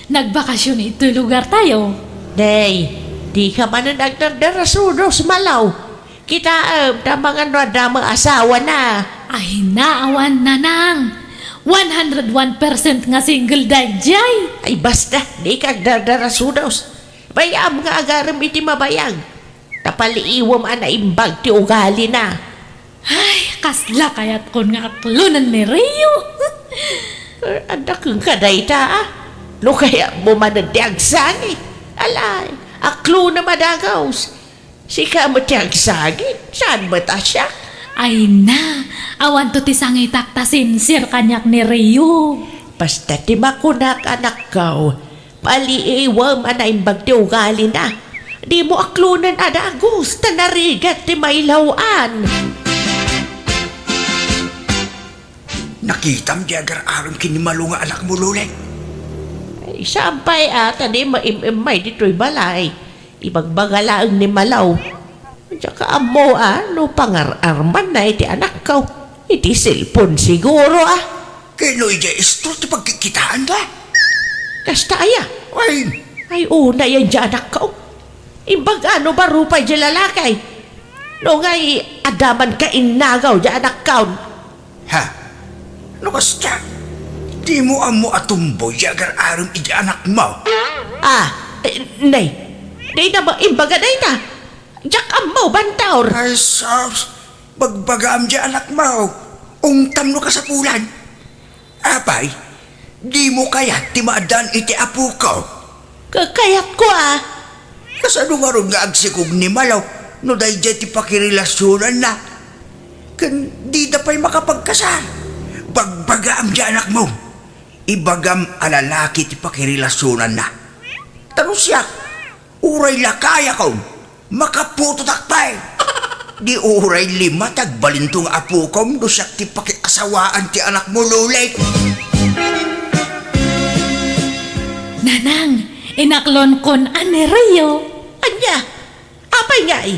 Nagbakasion iti lugartayo. Nay, dika manen agdardarasudos, Malo. Kitaem, ta amangan no adda met asawana. Ay, naawan, nanang. One hundred one percent nga single daydiay. Ay, basta, dika agdardarasudos. Bay-am nga agarem iti mabayag. Ta paliiwem a naimbag ti ugalina. Ay, kasla kayatkon nga aklonen ni Rio. Adda kenka dayta, a. No kayatmo manen ti agsangit. Alay, Aklonem a dagus. Sika met ti agsangit, saan met a siak? Ay na, awanto ti sangitak ta sincere kaniak ni Rio. Basta ti makunak, anakko, paliiwem a naimbag ti ugalina. Dimo aklonen a dagus, ta narigat ti mailaw-an. Nakitam ti agar-arem ken ni Malo nga anakmo, Luleng? Ay, saan pay a, ta di maim-immay ditoy balay. Ibagbaga laeng ni Malo. Diak ammo a, no pangar-armanna iti anakko. Iti cellphone siguro a. Ken no idiay istro ti pagkikkitaanda? Kasta aya? Ay. Ay, una yan diay anakko. Imbag a no baro pay diay lalaki. No ngay, adda man kainnagaw diay anakko. Ha? No kasta, dimo ammo a tomboy diay agar-arem iti anakmo? Ah, eh, nay, dayta ba imbaga dayta? Diak ammo, Bantor. Ay, sus, bagbagaam diay anakmo. Ungtam no kasapulan. Apay, dimo kayat ti maaddaan iti apoko? Ka-, kayatko a. Kasano ngarud nga agsikog ni Malo no daydiay ti pakirelasionanna? Ken dida pay makapagkasar. Bagbagaam diay anakmo. Ibagam a lalaki ti pakirelasionanna. Ta no siak, uray lakayakon, makaputotak pay. Di uray lima ti agbalinto nga apokom no siak ti pakiasawaan ti anakmo, Luleng. Nanang, inaklonkon a ni Rio. Ania? Apay ngay?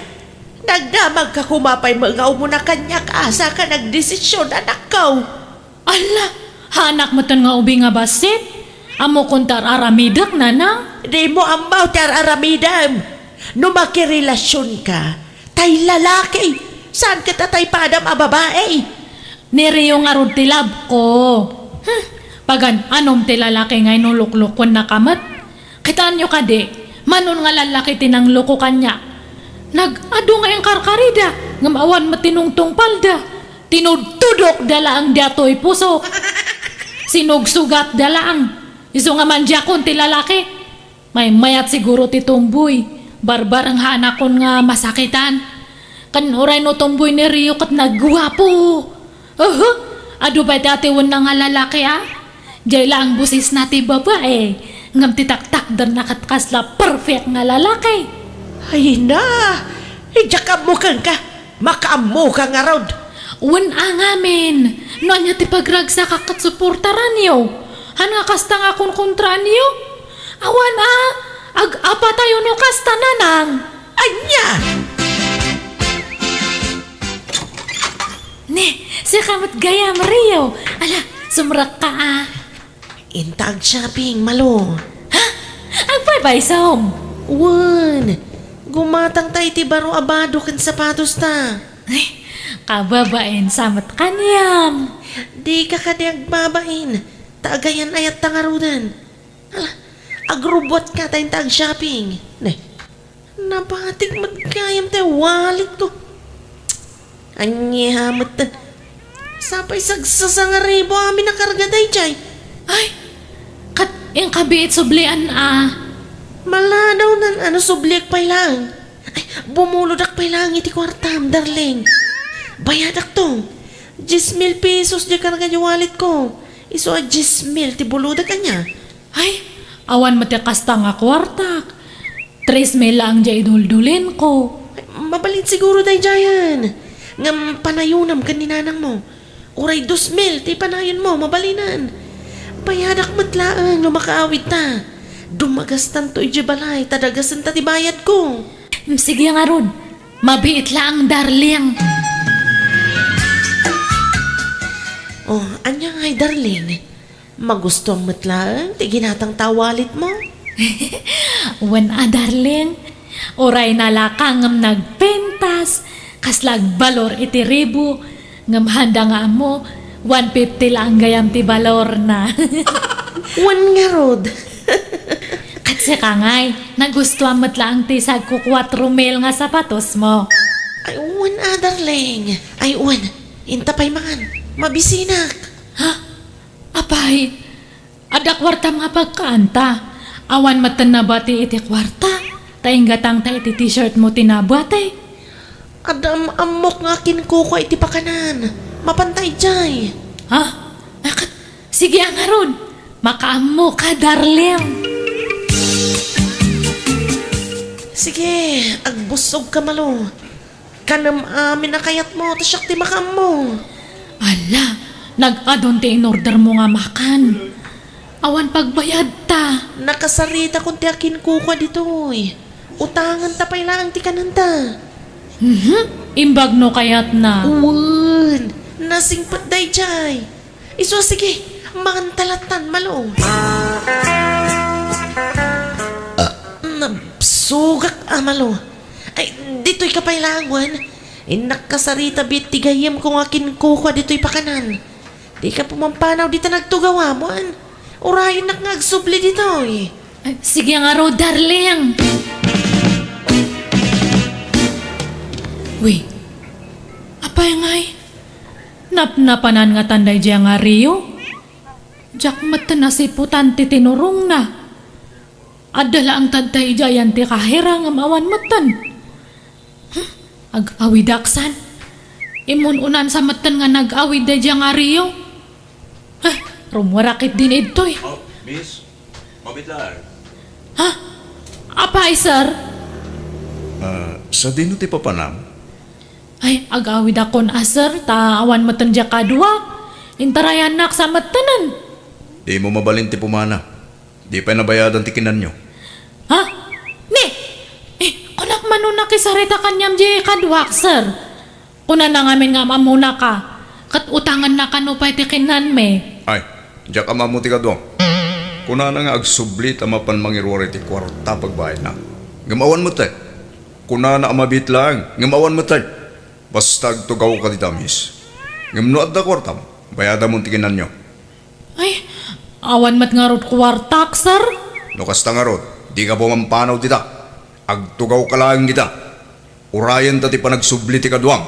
Nagdamagka koma pay met nga umuna kaniak a saka nagdesisyon, anakko. Ala, haanak metten nga ubing a bassit? Ammokon ti ar-aramidek, Nanang? Dimo ammo ti ar-aramidem. No makirelasionka, tay lalaki, saan ket a tay padam a babai? Ni Rio ngarud ti love ko. Hmm, pagan-anom ti lalaki nga inuluklokennaka met. Kitaenyo kadi, mano nga lallaki ti nangloko kaniak. Nag-adu nga inkarkarida, ngem awan met ti nungtungpalda. Tinudtudokda laeng diay pusok. Sinugsugatda laeng. Isu nga mandiakon ti lalaki. Maymayat siguro ti tomboy. Barbareng haanakon nga masakitan. Ken uray no tomboy ni Rio ket nagguapo. Uhu, adu pay ti atiwenna nga lalaki a. Diay laeng bosesna ti babai, ngem ti taktakderna ket kasla perfect nga lalaki. Ay na, diak ammo kenka, makaammoka ngarud. Wen a ngamin, no ania ti pagragsakak ket suportaranyo. Han nga kasta nga konkontraanyo? Awan a, ag-apatayo no kasta, Nanang. Ania? Ne, sika met gayam, Rio. Ala, sumrekka a. Inta ag-shopping, Malo. Ha? Agpaypaysom? Wen, gumatangta iti baro a bado ken sapatosta. Ay, kababain sa met kaniam. Dika kadi agbabain, ta agayan-ayatta ngaruden. Ala, agrubbuatka ta inta ag-shopping. Ne, nabatik met gayam ti walletko. Ania metten? Sapay sagsasangaribu amin a karga daydiay. Ay, ket inka biit sublian a. Maladawnan a no subliak pay laeng. Ay, bumulodak pay laeng iti kuartam, darling. Bayadakto. Dies mil pesos diay karga diay walletko. Isu a dies mil ti bulodak, ania? Ay, awan met ti kasta nga kuartak. Tres mil laeng diay iduldulinko. Ay, mabalin siguro daydiayen. Ngem panayonam ken ni nanangmo. Uray dos mil ti panayonmo, mabalinen. Bayadak met laeng no makaawidta. Dumagastanto idiay balay, ta dagasenta ti bayadko. Mm, sige ngarud. Mabiit laeng, darling. Oh, ania ngay, darling? Magustuam met laeng ti ginatangta a walletmo? Wen a, darling. Uray nalaka ngem nagpintas, kasla agbalor iti ribu, ngem handa nga ammo, one fifty laeng gayam ti balorna. Wen ngarud. Ket sika ngay, nagustuam met laeng ti sagko kuatro mil nga sapatosmo. Ay, wen a, darling. Ay, wen. Inta pay man. Mabisinak. Ha? Apay, adda kuartam nga pagkaanta. Awan metten nabati iti kuarta. Ta inggatangta iti t-shirt mo ti nabuati. Adda am-ammok nga akinkukua iti pakanan. Mapanta idiay. Ha? Akat, sige a ngarud. Makaammoka, darling. Sige, agbussogka, Malo. Kanem amin a kayatmo, ta siak ti makaammo. Ala, nag-adun ti inordermo nga makan. Awan pagbayadta. Nakasaritakon ti akinkukua ditoy. Utangenta pay laeng ti kanenta. Mhm, imbag no kayatna. Wen, nasingpet daydiay. Isu a sige, manganta lattan, Malo. Ah, nabsogak a, Malo. Ay, ditoyka pay laeng, wen. Innak kasarita biit ti gayyemko nga akinkukua ditoy pakanan. Dika pumampanaw dita nagtugawam, wen. Urayennak nga agsubli ditoy. Ay, sige ngarud, darling. Wi, apay ngay? Napnapanan ngatan daydiay nga Rio? Diak metten nasiputan ti tinurongna. Adda laeng tadta idiay ti kahira ngem awan metten. Hmm, ag-awidak san. Imun-unan sa metten nga nag-awid daydiay nga Rio. Heh, rummuar ketdin idtoy. Oh, miss, mabitlaan. Ha? Apay, sir? Ah, sadino ti papanam? Ay, agawidakon a, sir, ta awan metten diay kaduak. Intarayannak sa mettenen. Dimo mabalin ti pumana. Di pay nabayadan ti kinanyo. Ha? Ni? Eh, kunak mano nakisarita kaniam diay kaduak, sir. Kunana ngamin nga am-ammona ka, ket utangenna kano pay ti kinanmi. Ay, diak am-ammo ti kaduam. Kunana nga agsubli ta mapan mangiruar iti kuarta pagbayadna. Ngem awan metten. Kunana a mabiit laeng, ngem awan metten. Basta agtugawka dita, miss. Ngem no adda kuartam, bayadamon ti kinanyo. Ay, awan met ngarud kuartak, sir. No kasta ngarud, dika pumampanaw dita. Agtugawka laeng dita. Urayenta ti panagsubli ti kaduam.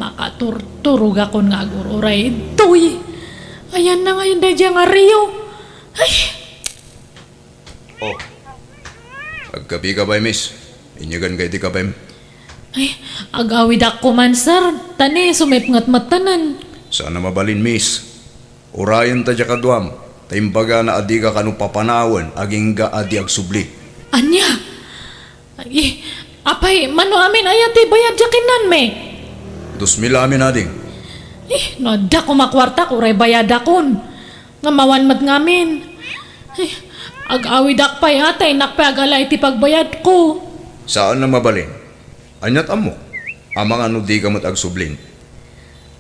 Makaturturogakon nga agur-uray ditoy. Ayanna ngayen daydiay nga Rio. Ay! Oh. Agkabika pay, miss. Inyeganka iti kabim. Ay, agawidak koman, sir. Ta ni, sumipnget mettenen. Saan a mabalin, miss. Urayenta diay kaduam, ta imbagana a dika kano papanawen agingga a di agsubli. Ania? Ay, apay, mano amin aya ti bayad diay kinanmi? Dos mil amin, ading. Eh, no adda koma kuartak, uray bayadakon. Ngem awan met ngamin. Eh, agawidak pay a, ta innak pay agala iti pagbayadko. Saan a mabalin. Aniat ammok? Amangan no dika met agsublin.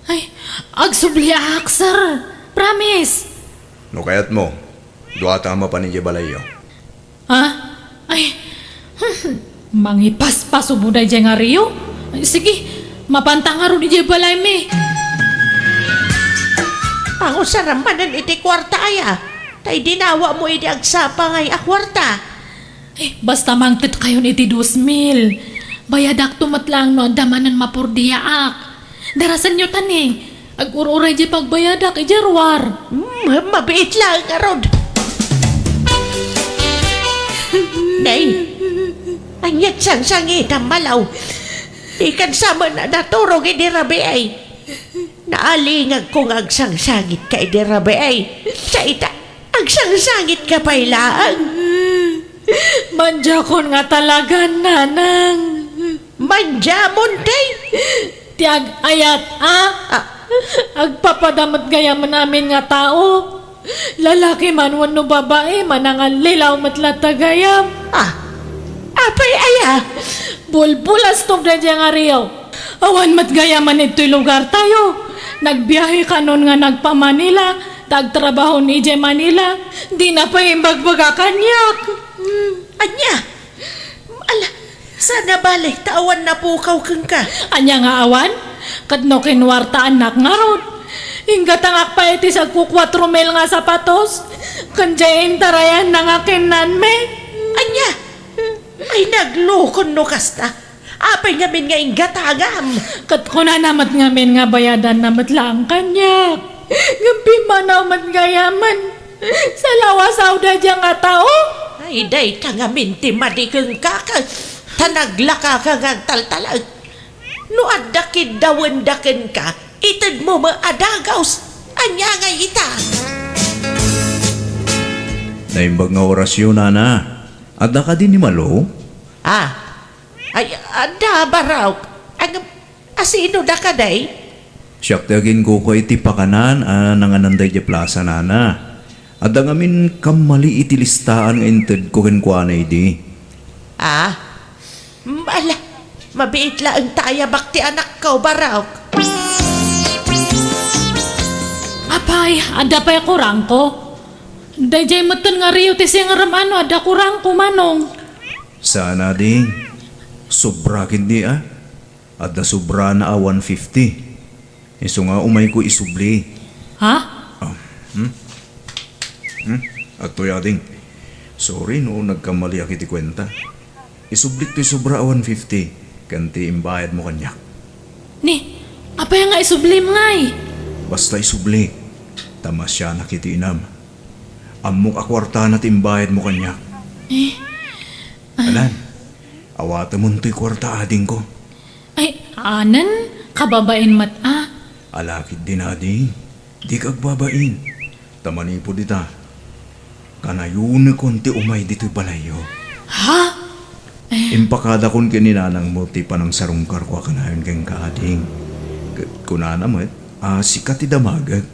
Ay, agsubliak, sir. Promise. No kayatmo, duata a mapan idiay balayyo. Ha? Ay, mangipaspasubo daydiay nga Rio? Ay, sige, mapanta ngarud idiay balaymi. Pangusaram manen iti kuarta aya, ta idinawamo idi agsapa ngay a kuarta. Eh, basta mangted kayon iti dos mil. Bayadakto met laeng no adda manen mapurdiaak. Darasenyo ta ni, agur-uray diay pagbayadak idiay ruar. Hmm, mabiit laeng ngarud. Nay, aniat sangsangitam, Malo? Dikan sa met a naturog idi rabii. Naalingagko nga agsangsangitka idi rabii. Sa ita, agsangsangitka pay laeng. Mandiakon nga talagan, nanang. Mandiamon, tay? Ti ag-ayat, a? Ah. Agpapada met gayamen amin nga tao. Lalaki man wenno babai, manangallilaw met latta gayam. Ah, apay aya? Bulbulastok daydiay nga Rio. Awan met gayamen itoy lugartayo. Nagbiahe kanon nga nagpa-Manila, ta agtrabaho idiay Manila. Dina pay imbagbaga kaniak. Hmm, ania? Ala, saan a bale, ta awan napukaw kenka. Ania nga awan? Ket no kinuartaannak ngarud, inggatangak pay iti sagko kuatro mil nga sapatos, ken diay intarayanna nga kinanmi. Ania? Ay, naglukon no kasta. Apay ngamin nga inggatangam? Ket kunana met ngamin nga bayadanna met laeng kaniak. Ngem pimmanaw met gayamen. Salawasaw daydiay nga tao? Ay, dayta ngamin ti madi kenka, ta naglakaka nga agtaltalek. No adda kiddawenda kenka, itedmo met a dagaws. Ania ngay ita? Naimbag nga orasyo, nana. Adda kadi ni Malo? Ah, ay, adda, Barok. Ang, asino da kadi? Siak ti aginkuko iti pakanan a nanganan daydiay plasa, nana. Adda ngamin kammali iti listaan nga intedko kenkuana idi. Ah? Ala, mabiit laeng ta ayabak ti anakko, Barok. Apay, adda pay kurangko? Daydiay metten nga Rio ti singrem a no adda kurangko, Manong. Saan a, ding. Sobra ketdi, a. Adda sobrana a one fifty. Isu nga umayko isubli. Ha? Ah, hmm? Hmm? Adtoy, ading. Sorry no nagkamaliak iti kuenta. Isublik toy sobra a one fifty ken ti imbayadmo kaniak. Ni, apay nga isublim ngay? Basta isubli. Ta masianak iti inam. Ammok a kuartana ti imbayadmo kaniak. Eh? Alan, awatemon toy kuarta, adingko. Ay, anen, kababain met a. Ala ketdin, ading. Dika agbabain. Ta manipud ita, kanayonekon ti umay ditoy balayyo. Ha? Eh. Impakadakon ken ni nanangmo ti panangsarungkarko a kanayon kenka, ading. Ket kunana met a sika ti damagek.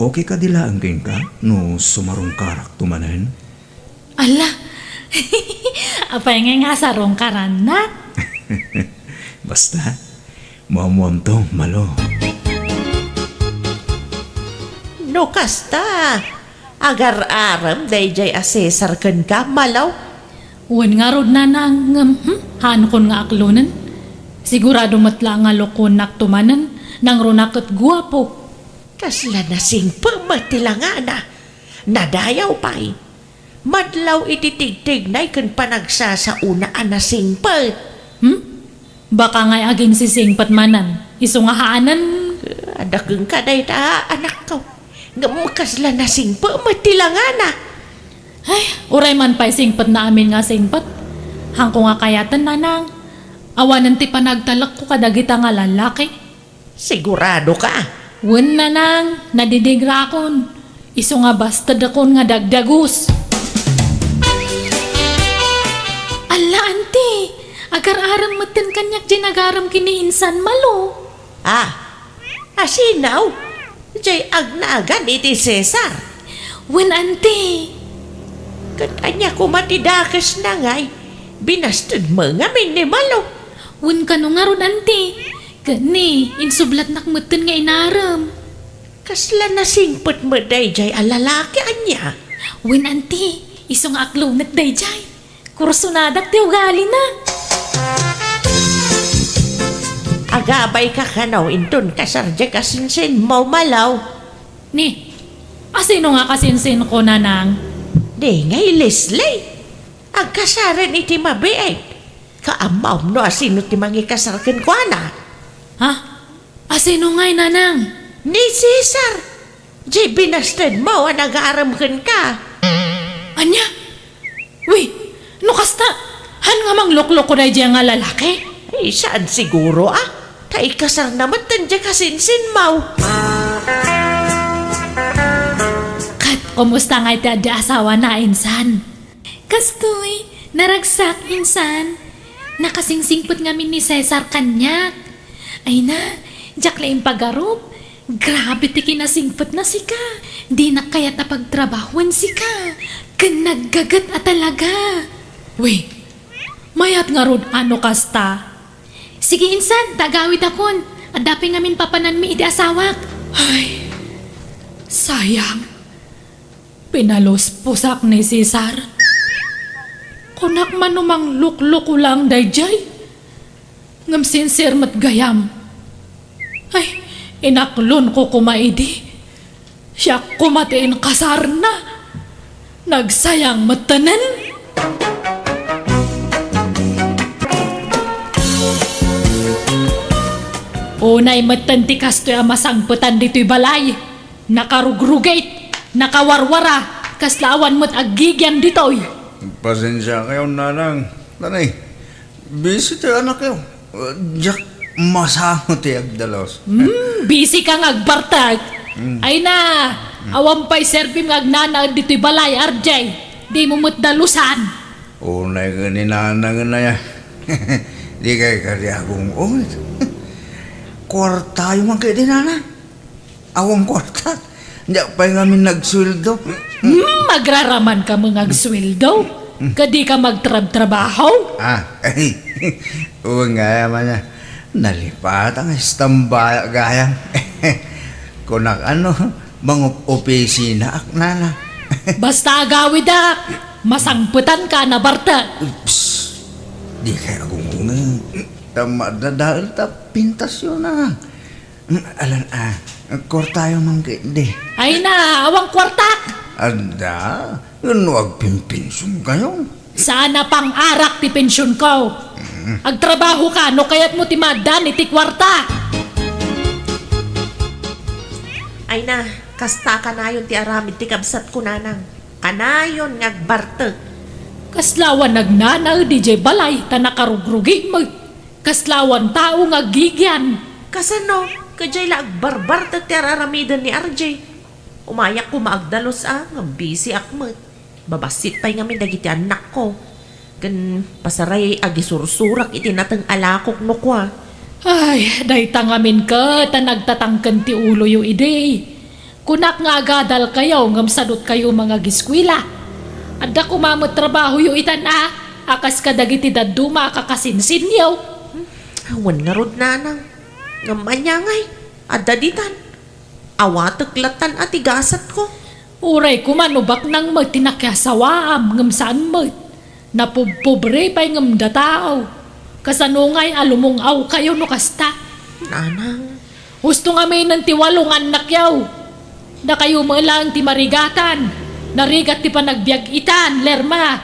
Okay kadi laeng kenka no sumarungkarakto manen? Ala, apay ngay nga sarungkarannak? Basta, muammuamto, Malo. No kasta, agar-arem daydiay a Cesar kenka, Malo? Wen ngarud, nanang, ngem, hmm, haankon nga aklonen. Sigurado met la nga lokonakto manen, nangruna ket guapo. Kasla nasingpet met ti langana. Nadayaw pay. Madlaw iti tigtignay ken panagsasaona a nasingpet. Hmm? Baka ngay aginsisingpet manen, isu nga haanen. Adda kenka dayta, anakko. Ngem kasla nasingpet met ti langana. Ay, uray man pay singpetna amin nga singpet. Haanko nga kayaten, nanang. Awanen ti panagtalekko kadagita nga lallaki. Sigurado ka? Wen, nanang, nadidingrakon. Isu nga bastedakon nga dagdagus. Alla, anti, agar-arem metten kaniak diay nagarem ken ni insan, Malo. Ah, asino? Diay agnagan iti Cesar? Wen, anti. Ket ania koma ti dakesna ngay? Binastedmo ngamin ni Malo. Wen, kano ngarud, anti? Ket ni, insublatnak metten nga inarem. Kasla nasingpet met daydiay a lalaki, ania? Wen, anti, isu nga aklonek daydiay. Kursonadak ti ugalina. Agabay ka kano inton kasar diay kasinsinmo, Malo? Ni, asino nga kasinsinko, nanang? Di ngay Leslie. Agkasaren iti mabiit. Kaammom no asino ti mangikasar kenkuana? Ha? Asino ngay, nanang? Ni Cesar. Diay binastedmo a nagarem kenka. Ania? Wi, no kasta, han nga manglukloko daydiay nga lalaki? Ay, saan siguro, a? Ta ikasarna metten diay kasinsinmo. Ket kumusta ngay ti adda asawana, insan? Kastoy, naragsak, insan. Nakasingsingpet ngamin ni Cesar kaniak. Ay na, diak la impagarup. Grabe ti kinasingpetna sika. Dinak kayat a pagtrabahoen sika. Ken naggaget a talaga. Wi, mayat ngarud a no kasta. Sige, insan, ta agawidakon. Adda pay ngamin papananmi iti asawak. Ay, sayang. Pinalusposak ni Cesar. Kunak man no manglukloko laeng daydiay. Ngem sincere met gayam. Ay, inaklonko koma idi. Siak koma ti inkasarna. Nagsayang mettenen. Unay metten ti kastoy a masangpetan ditoy balay. Nakarugrugit. Nakawarwara, kasla awan met aggigian ditoy. Pasensiakayo, nanang. Nanay, busy ti anakyo. Diak masango ti agdalus. Hmm, busy ka nga agbartek. Hmm. Ay na, hmm, awan pay serbim nga agnanaed ditoy balay, R J. Dimo met dalusan. Unay ket ni nanang aya. Di kay kadi agung-ungit. Kuartayo man kadi, nanang. Awan kuarta. Diak pay ngamin nagsueldo. Hmm, agraraman ka met nga agsueldo? Kadi ka magtrabtrabaho? Ah, wen nga, ama niya. Nalipatan nga istambayak gayam. Kunak ano, mangup-opisina ak, nana. Basta agawidak, masangpetan ka, nabartek. Oops. Di kay agung-ungit. Ta madadael ta pintasyon na. Mm, alan, ah, kuartayo man kadi. Ay na, awan kuartak. Adda, no agpinpensionkayo. Saan a pang-arak ti pensionko. Mm. Agtrabaho ka, no kayatmo ti maaddaan iti kuarta. Ay na, kasta kanayon ti aramid ti kabsatko, nanang. Kanayon nga agbartek. Kasla awan agnanaed idiay balay ta nakarugrugik met. Kasla awan tao nga aggigian. Kasano? Kadiay la agbarbartek ti ar-aramiden ni R J. Umayak koma agdalus a, ngem busy ak met. Babassit pay ngamin dagiti annakko. Ken pasaray agisursurak iti nateng a lakok no kua. Ay, dayta ngamin ket a nagtatangken ti uloyo idi. Kunak nga agadalkayo ngem sadutkayo mangagiskuela. Adda koma met trabahoyo itan a, a kas kadagiti dadduma a kakasinsinyo. Hmm, awan ngarud, nanang. Ngem ania ngay, adda ditan. Awatek lattan a ti gasatko. Uray koma no baknang met ti nakiasawaam ngem saan met. Napubpobre pay ngem dataaw. Kasano ngay a lumung-awkayo no kasta? Nanang. Husto ngaminen ti walo nga annakyo. Dakayo met laeng ti marigatan. Narigat ti panagbiag itan, Lerma.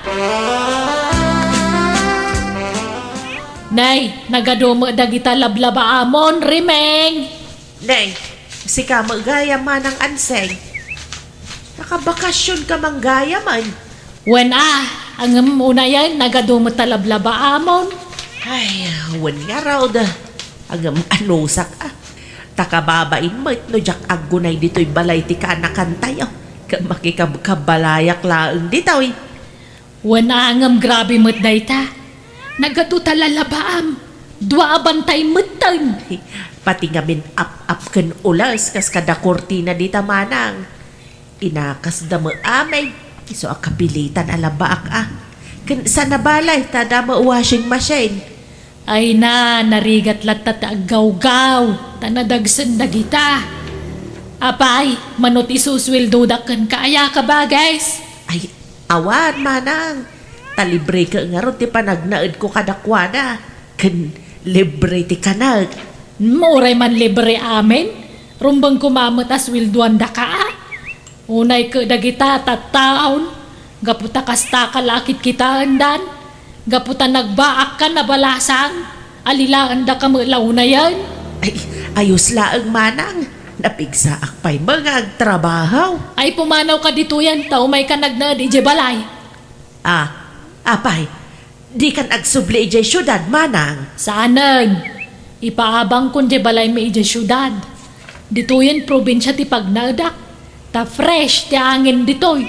Nay, nagadu met dagita lablabaamon, Rimeng. Nay, sika met gayam, Manang Anseng. Nakabakasionka man gayamen. Wen a, ngem unayen, nagadu met ta lablabaamon. Ay, wen ngarud. Ngem anusak a. Ta kababain met no diak aggunay ditoy balay ti kaanakantayo. Ket makikabkabalayak laeng ditoy. Wen a, ngem grabe met dayta. Nagadu ta lalabaam. Dua a bantay metten. Pati ngamin ap-ap ken ules kas kada kurtina dita, Manang. Inakasda met amin, isu a kapilitan a labaak a. Ken saan a balay ta adda met washing machine. Ay na, narigat latta ti aggawgaw, ta nadagsen dagita. Apay, mano ti isusueldodak kenka aya, kabages? Ay, awan, Manang. Ta librek ngarud ti panagnaedko kadakuada. Ken libre ti kanek. Hmm, uray man libre amin, rumbeng koma met a sueldoandaka a. Unay ket dagita tattaon, gapu ta kastaka la a kitkitaendan, gapu ta nagbaakkan a balasang, alilaendaka met la unayen. Ay, ayos laeng, Manang. Napigsaak pay met nga agtrabaho. Ay, pumanawka ditoyen, ta umayka nagnaed idiay balay. Ah, apay, dikan agsubli idiay siudad, Manang? Saanen. Ipaabangkon diay balaymi idiay siudad. Ditoyen probinsia ti pagnaedak. Ta fresh ti angin ditoy.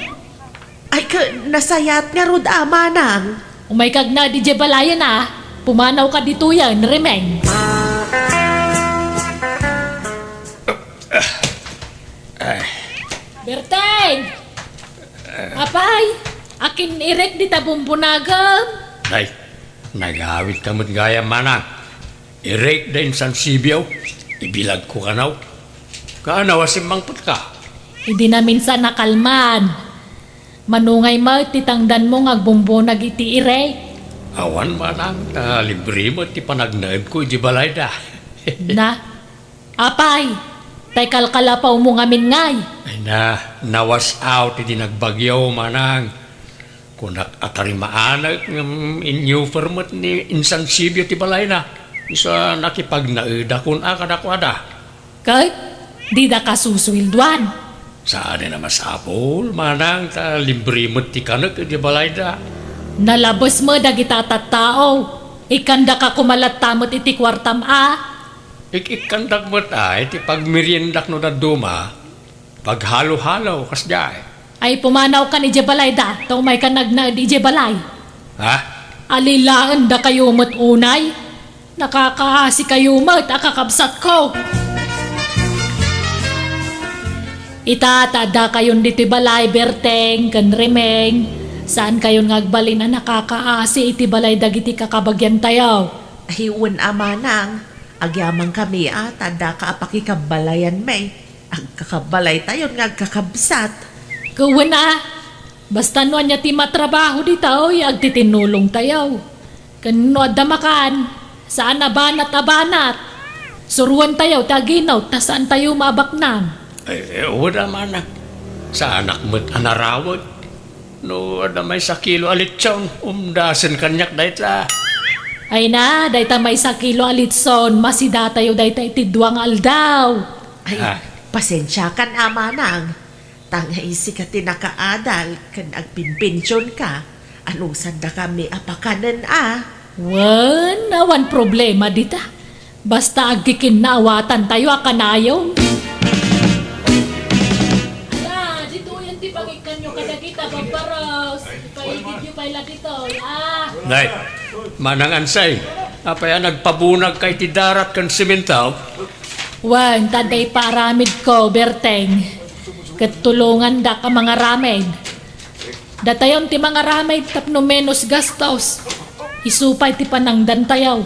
Ay, ka, nasayat ngarud a, Manang. Umayka agnaed idiay balayen a. Pumanawka ditoyen, Rimeng. Ay. Berteng! Apay, akin-irek dita bumbunagem? Nay, nagawidka met gayam, Manang. Irek da insan sibio, ibilagko kano. Kaano a simmangpetka? Idi naminsan a kalman. Mano ngay met ti tangdanmo nga agbumbunag iti irek? Awan, Manang, ta libre met ti panagnaedko iti balayda. Na, Apay, tay kalkalapawmo ngamin ngay? Ay na, nawas-aw ti dinagbagyo, Manang. Kunak a tarimaanek ngem inyuper met ni insan sibio ti balayna. Isu a nakipagnaedakon a kadakuada. Ket didaka susueldoan. Saanen a masapul, manang, ta libre met ti kanek iti balayda. Nalabes met dagita tattao. Ikkandaka koma latta met iti kuartam a. Ik-ikkandak met a iti pagmeriendak no dadduma. Paghalo-halo, kasdiay. Ay, pumanawkan idiay balayda, ta umaykan agnaed idiay balay. Ha? Alilaendakayo met unay. Nakakaasikayo met a kakabsatko. Ita, ta addakayon ditoy balay, Berteng ken Remeng. Saankayon nga agbalin a nakakaasi iti balay dagiti kakabagiantayo. Ay, wen a manang, agyamankami a ta addaka a pakikabbalayanmi. Agkakabalaytayon nga agkakabsat. Wen a, basta no ania ti matrabaho ditoy, agtitinnulongtayo. Ken no adda makan, saan a banat a banat. Suroentayo ti aginut, ta saantayo maabaknang. Ay, eh, wen a manang. Saanak met a narawek. No adda maysa kilo a litson, umdasen kaniak dayta. Ay na, dayta maysa kilo a litson, masidatayo dayta iti dua nga aldaw. Ay, ah, pasensiakan a manang. Ta ngay sika ti nakaadal ken agpinpensionka, anusandakami a pakanen a. Wen, awan problema dita. Basta agkikinnaawatantayo a kanayon. Ala, ditoyen ti pangikkanyo kadagita babbaros. Ipaigidyo pay la ditoy, ah. Nay, Manang Ansay, apay a nagpabunagka iti darat ken semento? Wen, ta adda ipaaramidko, Berteng. Ket tulongandak a mangaramed. Datayon ti mangaramed tapno menos gastos. Isu pay ti panangdantayo.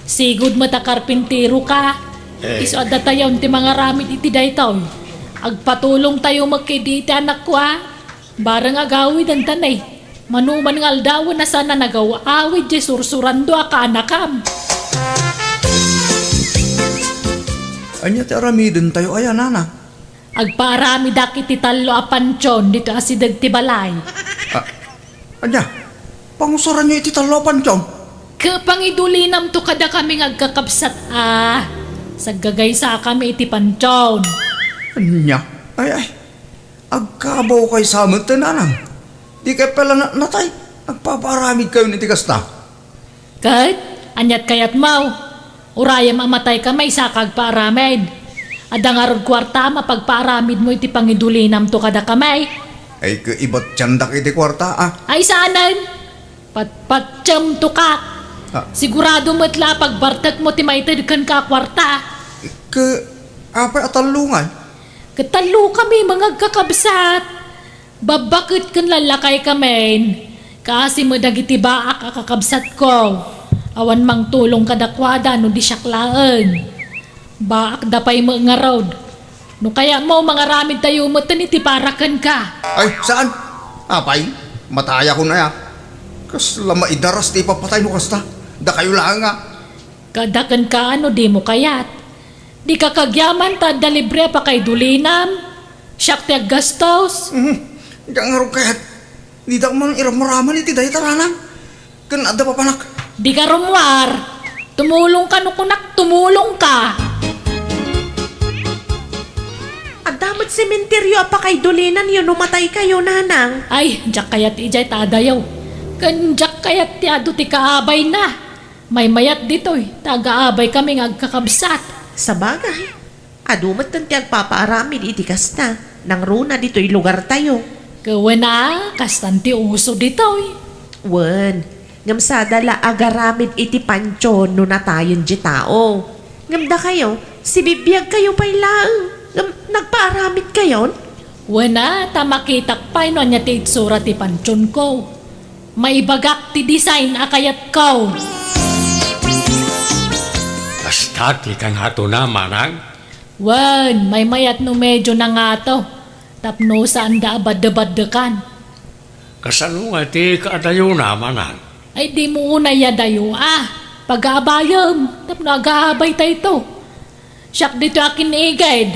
Sigud met a karpinteroka. Eh. Isu a datayon ti mangaramed iti daytoy. Agpatulongtayo met kadi iti anakko a. Bareng agawidenta ne. Mano man nga aldawen a saan a nagaw-awid diay sursurando a kaanakam. Ania ti aramidentayo aya, nana? Agpaaramidak iti tallo a pantion ditoy asideg ti balay. Ah, ania? Pangusaranyo iti tallo a pantion? Ket pangidulinamto kadakami nga agkakabsat a. Saggagaysakami iti pantion. Ania? Ay, ay. Agkabaw kay sa met, nanang. Di kay pala na-, natay. Agpapaaramid kayo iti kasta. Ket, aniat kayatmo? Urayem a matayka maysa ka agpaaramid. Adda ngarud kuarta a mapagpaaramidmo iti pangidulinamto kadakami. Ay, ke, ibatiandak iti kuarta, ah. Ay, saanen. Patpatiemto ka. Ah. Sigurado met la a pagbartekmo ti maited kenka a kuarta. Ke, apay a tallo ngay? Ket tallokami nga agkakabsat. Babbaket ken lallakaykami. Kaasi met dagiti baak a kakabsatko. Awan mangtulong kadakuada no di siak laeng. Baakda pay met ngarud. No kayatmo, mangaramidtayo metten iti para kenka. Ay, saan? Apay, matayakon aya. Kasla maidaras ti ipapatay no kasta. Dakayo laeng a. Kada kenka no dimo kayat. Dika kagyaman ta adda libre a pakaidulinam. Siak ti aggastos. Mhm. Diak ngarud kayat. Didak man iramraman iti dayta, nanang. Ken adda papanak. Dika rummuar. Tumulongka no kunak, tumulongka. Adda met sementerio a pakaidulinanyo no mataykayo, nanang. Ay, diak kayat idiay ta adayo. Ken diak kayat ti adu ti kaabayna. Maymayat ditoy, ta agaabaykami nga agkakabsat. Sabagay, adu metten ti agpapaaramid iti kasta, nangruna ditoy lugartayo. Ket wen a, kastan ti uso ditoy. Wen, ngem sada la agaramid iti pantion no natayen ti tao. Ngem dakayo, sibibiagkayo pay laeng, ngem nagpaaramidkayon? Wen a, ta makitak pay no ania ti itsura ti pantionko. Maibagak ti design a kayatko. Kasta ti kangatona, manang? Wen, maymayat no medyo nangato, tapno saanda a baddebaddekan. Kasano nga ti kaadayona, manang? Ay, dimo unay adayo a. Pagaabayem, tapno agaabaytayto. Siak ditoy a kiniged.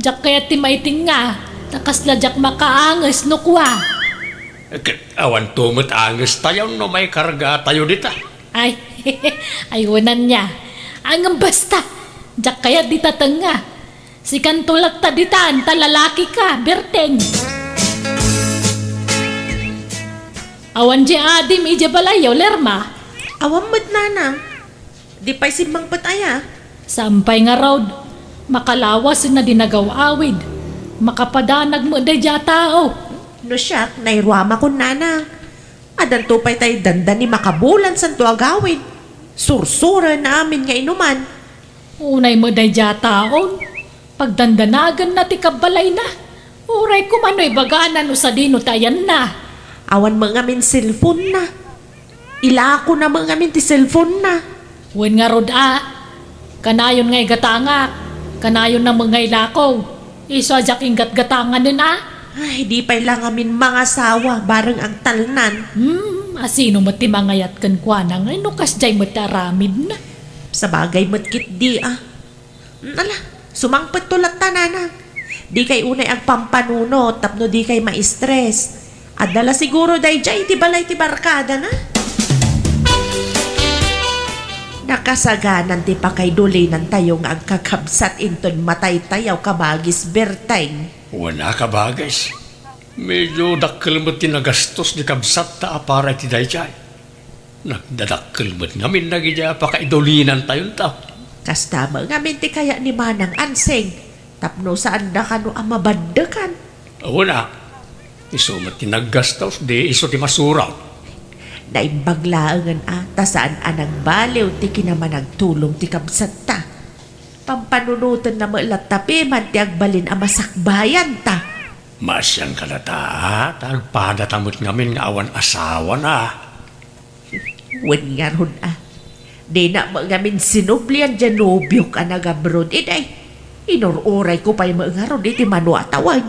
Diak kayat ti maitinga, ta kasla diak makaanges no kua. Ket awanto met angestayon no maikargatayo dita. Ay, ay, wen ania. Ngem basta, diak kayat dita tengnga. Sikanto latta ditan, ta lalakika, Berteng. Awan diay adim idiay balayyo, Lerma? Awan met, nanang. Di pay simmangpet aya? Saan pay ngarud. Makalawasenna di nagaw-awid. Makapadanag met daydiay a tao. No siak, nairuamakon, nanang. Addanto pay tay dandani makabulan santo agawid. Sursuren amin nga inuman. Unay met daydiay a taon, pagdandanaganna ti kabbalayna. Uray koma no ibagana no sadino ti ayanna. Awan met ngamin cellphone-na. Ilakona met ngamin ti cellphone-na. Wen ngarud a, kanayon nga igatangak, kanayonna met nga ilako. Isu a diak inggatgatanganen a. Ay, di pay la ngamin mangasawa, bareng agtalnan. Hmm, a sino met ti mangayat kenkuana nga no kasdiay met ti aramidna? Sabagay met ketdi a. Hmm, ala, sumangpetto latta, nanang. Dikay unay agpampanunot tapno dikay ma-stress. Adda la siguro daydiay iti balay ti barkadana. Nakasaganan ti pakaidulinantayo nga agkakabsat inton mataytayaw, kabagis Berteng. Wen a, kabagis. Medyo dakkel met ti nagastos ti kabsatta a para iti daydiay. Nagdadakkel met ngamin dagiti a pakaidulinantayonto. Kasta met ngamin ti kayat ni Manang Ansing, tapno saanda kano a mabaddekan. Wen a, isu met ti naggastos, di isu ti masurot. Naimbag laengen a, ta saan a nagbaliw ti kinamanagtulong ti kabsatta. Pampanunotenna met latta piman ti agbalin a masakbayanta. Maasian kadata, ta agpadata met ngamin nga awan asawana. Wen ngarud a, dina met ngamin sinublian diay nobiok a nag-abroad, idi. Inur-urayko pay met ngarud iti mano a tawag.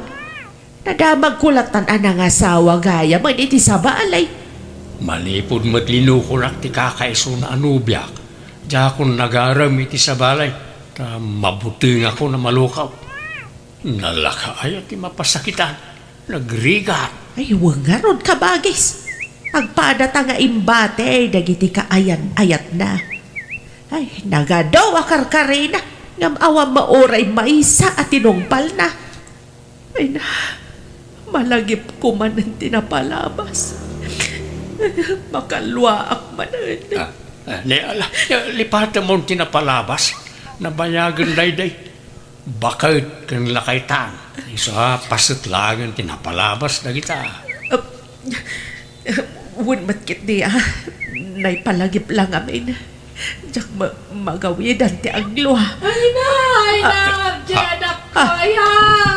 Nadamagko lattan a nangasawa gayamen iti sabali. Manipud met linukonak ti kakaisuna a nobiak, diakon nagarem iti sabali, ta mabutengakon a malukaw. Nalaka aya ti mapasakitan, nagrigat. Ay, wen ngarud, kabagis. Agpadata nga imbati dagiti kaayan-ayatna. Ay, nagadu a karkarina, ngem awan met uray maysa a tinungpalna. Ay na, malagipko manen ti napalabas. Makalluaak manen. Ah, ah, ne, ala, eh, lipatemon ti napalabas. Nabayagen daydiay. Baket ken lakaytan. Isu a paset laengen ti napalabas dagita. Ah, wen met ketdi a, naipalagip la ngamin. Diak ma-, magawidan ti aglua. Ay na, ay na, ah, Arjie, ah, anak ko, ah, ay, ha.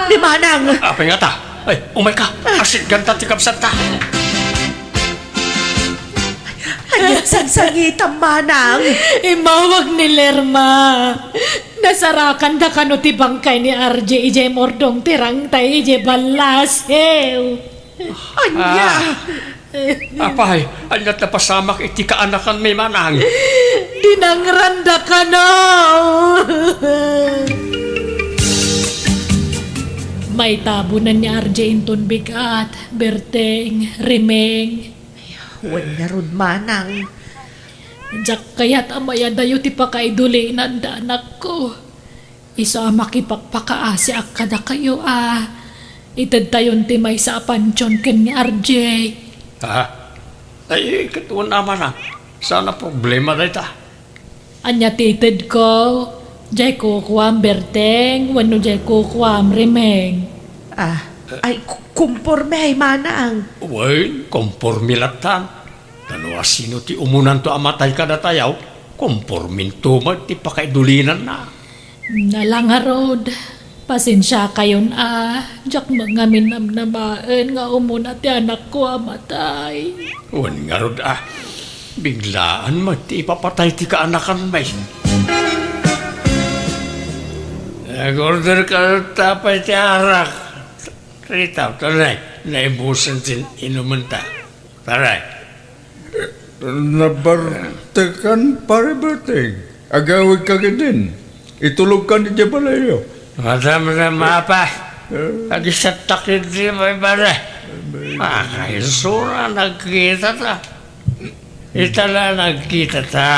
Ni Manang! Apay ngata? Ay, umayka. Ah. Asiganta ti kabsatta. Ania't sangsangitam, Manang? Immawag ni Lerma. Nasarakanda kano ti bangkay ni Arjie idiay murdong ti rangtay idiay ballasiw. Ania? Ah. Apay, ania't napasamak iti kaanakanmi, Manang? Dinangranda kano. Maitabonen ni Arjie inton bigat, Berteng, Rimeng. Wen ngarud, Manang. Diak kayat a mayadayo ti pakaidulinanda, anakko. Isu a makipakpakaasiak kadakayo a itedtayon ti maysa a pantion ken ni Arjie. Ha? Ay, ket wen a, Manang. Saan a problema dayta? Ania ti itedko? Diay kukuam, Berteng, wenno diay kukuam, Rimeng? Ah, ay, ku-, kumpormi, Manang. Wen, kumpormi lattan. Ta no asino ti umunanto a matay kadatayo, kumporminto met ti pakaidulinanna. Nala ngarud, pasensiakayon a, diak met ngamin namnamaen nga umuna ti anakko a matay. Wen ngarud a, biglaan met ti ipapatay ti kaanakanmi. Nag-order ka latta pay ti arak. Rita, tunay, naibusen ti inumenta. Taray. Nabartekan, Pare Berteng. Agawidka ketdin. Itulogkan idiay balayyo. Madamdama, Apa. Eh. Agisattak iti baybay. Makaisuna nagkitata. Ita la nagkitata.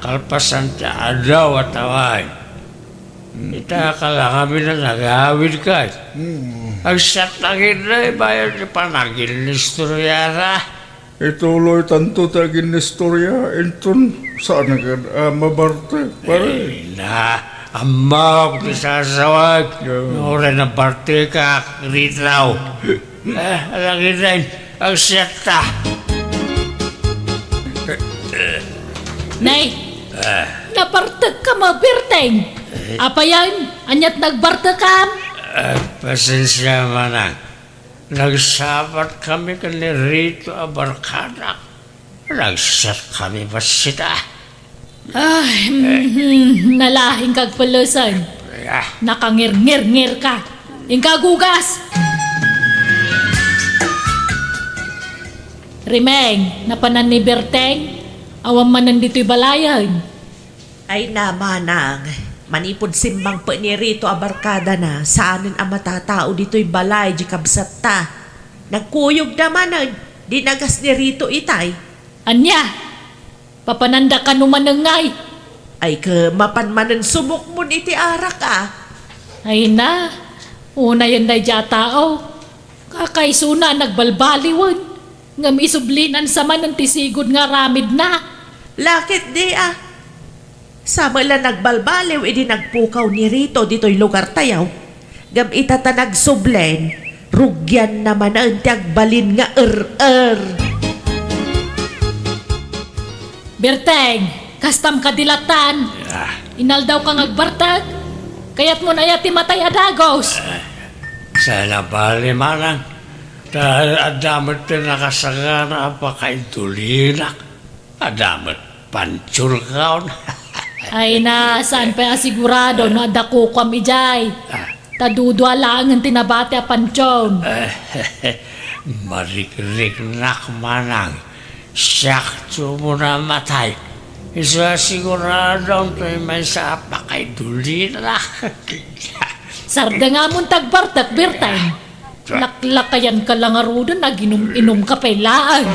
Kalpasan ti adaw a tawag. Ita ka la ngamin a nagawidka. Hmm. Agsiatta ketdi bayad ti panaginnistoriana. Ituloytanto ti aginnistoria, inton saan nga, ah, mabartek, pare? Ay na, ammok ti sasawag. Yeah. No, uray nabartekak, Rito. Eh, alagiden, agsiatta. Nay, ah, nabartekka, maberteng. Eh. Apayen, aniat nagbartekam? Ah, pasensia, manang. Nagsabatkami ken ni Rito a barkadak. Nagsiatkami bassit a. Ay, mm, nalaing kagpelesen. Ah. Nakangirngirngirka. Inka agugas. Rimeng, napanan ni Berteng? Awan manen ditoy balayen. Ay na, manang, manipud simmangpet ni Rito a barkadana, saanen a matatao ditoy balay di kabsatta. Nagkuyogda manen, di nagas ni Rito itay. Ania? Papananda kano manen ngay? Ay, ket mapan manen sumukmon iti arak a. Ay na, unayen daydiay a tao. Kakaisuna a nagbalbaliwen, ngem isublinan sa manen ti sigud nga aramidna. Laketdi a. Sa met la nagbalbaliw idi nagpukaw ni Rito ditoy lugartayo. Ngem ita ta nagsublen, rugianna manen ti agbalin nga er-er. Berteng, kastam kadi lattan? Ah. Inaldawka nga agbartek? Kayatmon aya ti matay a dagus? Ah, saan a bali, manang. Ta adda met ti nakasagana a pakaidulina. Adda met pantionkaon. Ay na, saan pay a sigurado no adda kukuam idiay? Ah. Ta dudua laengen ti nabati a pantion. Marikriknak, manang. Siak tumo namatay. Isu a sigurado toy maysa a pakaidulina. Sardengamon ti agbartek, Berteng. Laklakayanka la ngaruden, aginum-inumka pay laeng.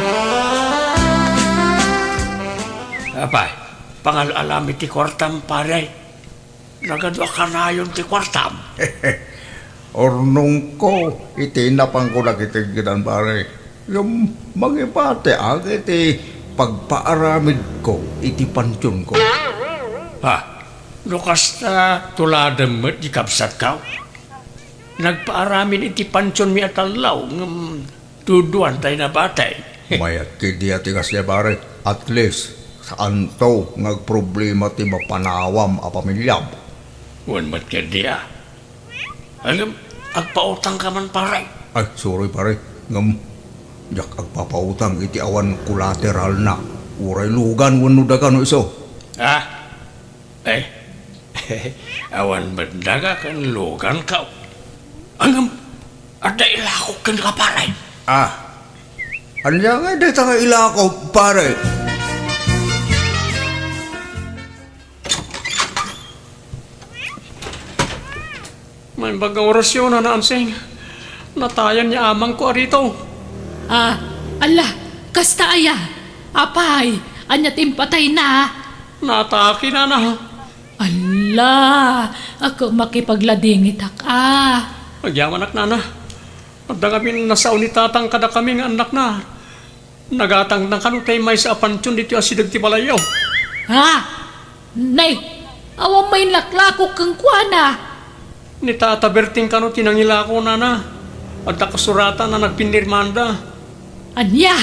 Apay, pangal-alam iti kuartam, pare. Nagadu a kanayon ti kuartam. Urnongko iti napanko dagiti gidan, pare. Ngem mangibatiak iti pagpaaramidko iti pantionko. Ha? No kasta, tuladem met di kabsatko. Nagpaaramid iti pantionmi a tallo, ngem duduan tay nabati. Mayat ketdi a ti kasdiay, pare. At least, saanto nga agproblema ti mapanawam a pamiliam. Wen met ketdi a. Ngem, agpautangka man, pare. Ay, sorry, pare. Ngem, diak agpapautang iti awan kolateralna. Uray lugan wenno daga no isu. Ah? Eh, awan met daga ken luganko. Ngem, adda ilakok kenka, pare. Ah, ania ngay dayta nga ilakok, pare? Naimbag nga orasion, Nana Ansing. Natayan ni amangko a Rito. Ah, ala, kasta aya? Apay, ania ti impatayna? Naatake, nana. Ala, ako makipagladingitak a. Agyamanak, nana. Adda ngamin nasao ni tatang kadakami nga annakna. Nagatangna kano tay maysa a pantion ditoy asideg ti balayyo. Ha? Nay, awan main laklakok kenkuana. Ni Tata Berting kano ti nangilako, nana. Adda kasuratan a nagpinirmanda. Ania?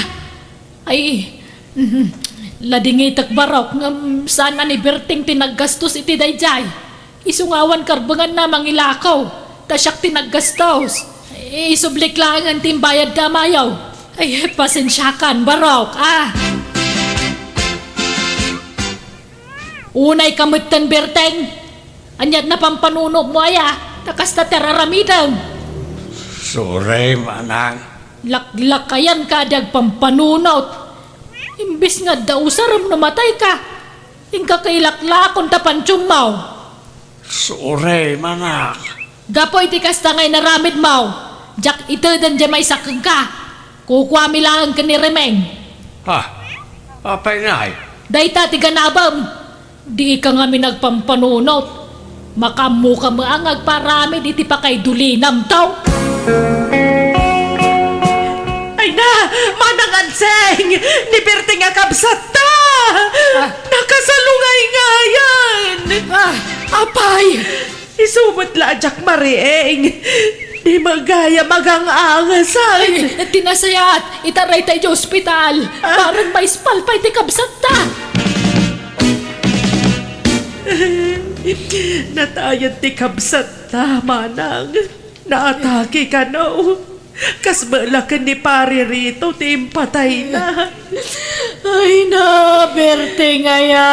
Ay, mhm. Ladingitek, barok, ngem saan a ni Berting ti naggastos iti daydiay. Isu nga awan karbenganna mangilako, ta siak ti naggastos. Isublik laengen ti imbayadda a mayo. Ay, pasensiakan, barok, ah. Unayka metten, Berteng. Ania ti napampanunotmo aya, ta kasta ti ar-aramidem? Sorry, manang. Laklakayanka a di agpampanunot. Imbes nga adda usarem no matayka, inka kailaklakon ta pantionmo. Sorry, manang. Gapu iti kasta nga inaramidmo, diak iteden diay maysa kenka. Kukuami laeng ken ni Remeng. Ha? Apay ngay? Dayta ti ganabem. Dika ngamin agpampanunot. Makaammoka met nga agparamid iti pakaidulinam, taw. Ay na, Manang Anseng! Ni Berting a kabsatta! Ah. Nakasalungayngayan! Ah, apay! Isu met la a diak mariing. Di met gayam agang-angasan. Ay, ti nasayaat, itaray ta iti ospital. Ah. Bareng maispal pay ti kabsatta. Natayen ti kabsatta, manang. Naatake kano. Kas met la ken ni Pari Rito ti impatayna. Ay na, Berting aya.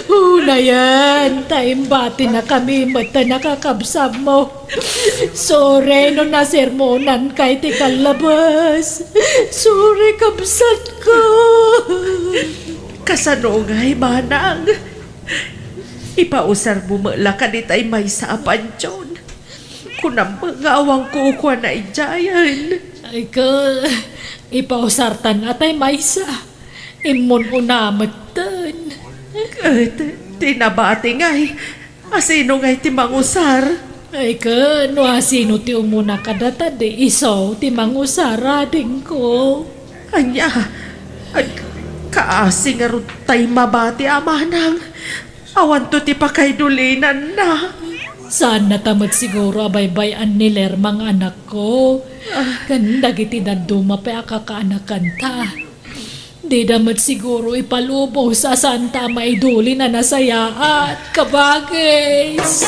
Unayen, ta imbatinakami met ta nakakabsatmo. Sorry no nasermonanka iti kallabes. Sorry, kabsatko. Kasano ngay, manang? Ipausarmo met la kaditay maysa a pantion. Kunam met nga awan kukuana idiayen. Ay ka, ipausartan atay maysa. Immun-una metten. Ket ti nabati ngay, asino ngay ti mangusar? Ay ka, no asino ti umuna kadata, di isu ti mangusar, adingko. Ania? Ag-, kaasi ngarud tay mabati a manang. Awanto ti pakaidulinanna. Saannata met siguro a baybay-an ni Lerma nga anakko. Ah. Ken dagiti dadduma pay a kakaanakanta. Dida met siguro ipalubos a saanta a maidulin a nasayaat, kabagis.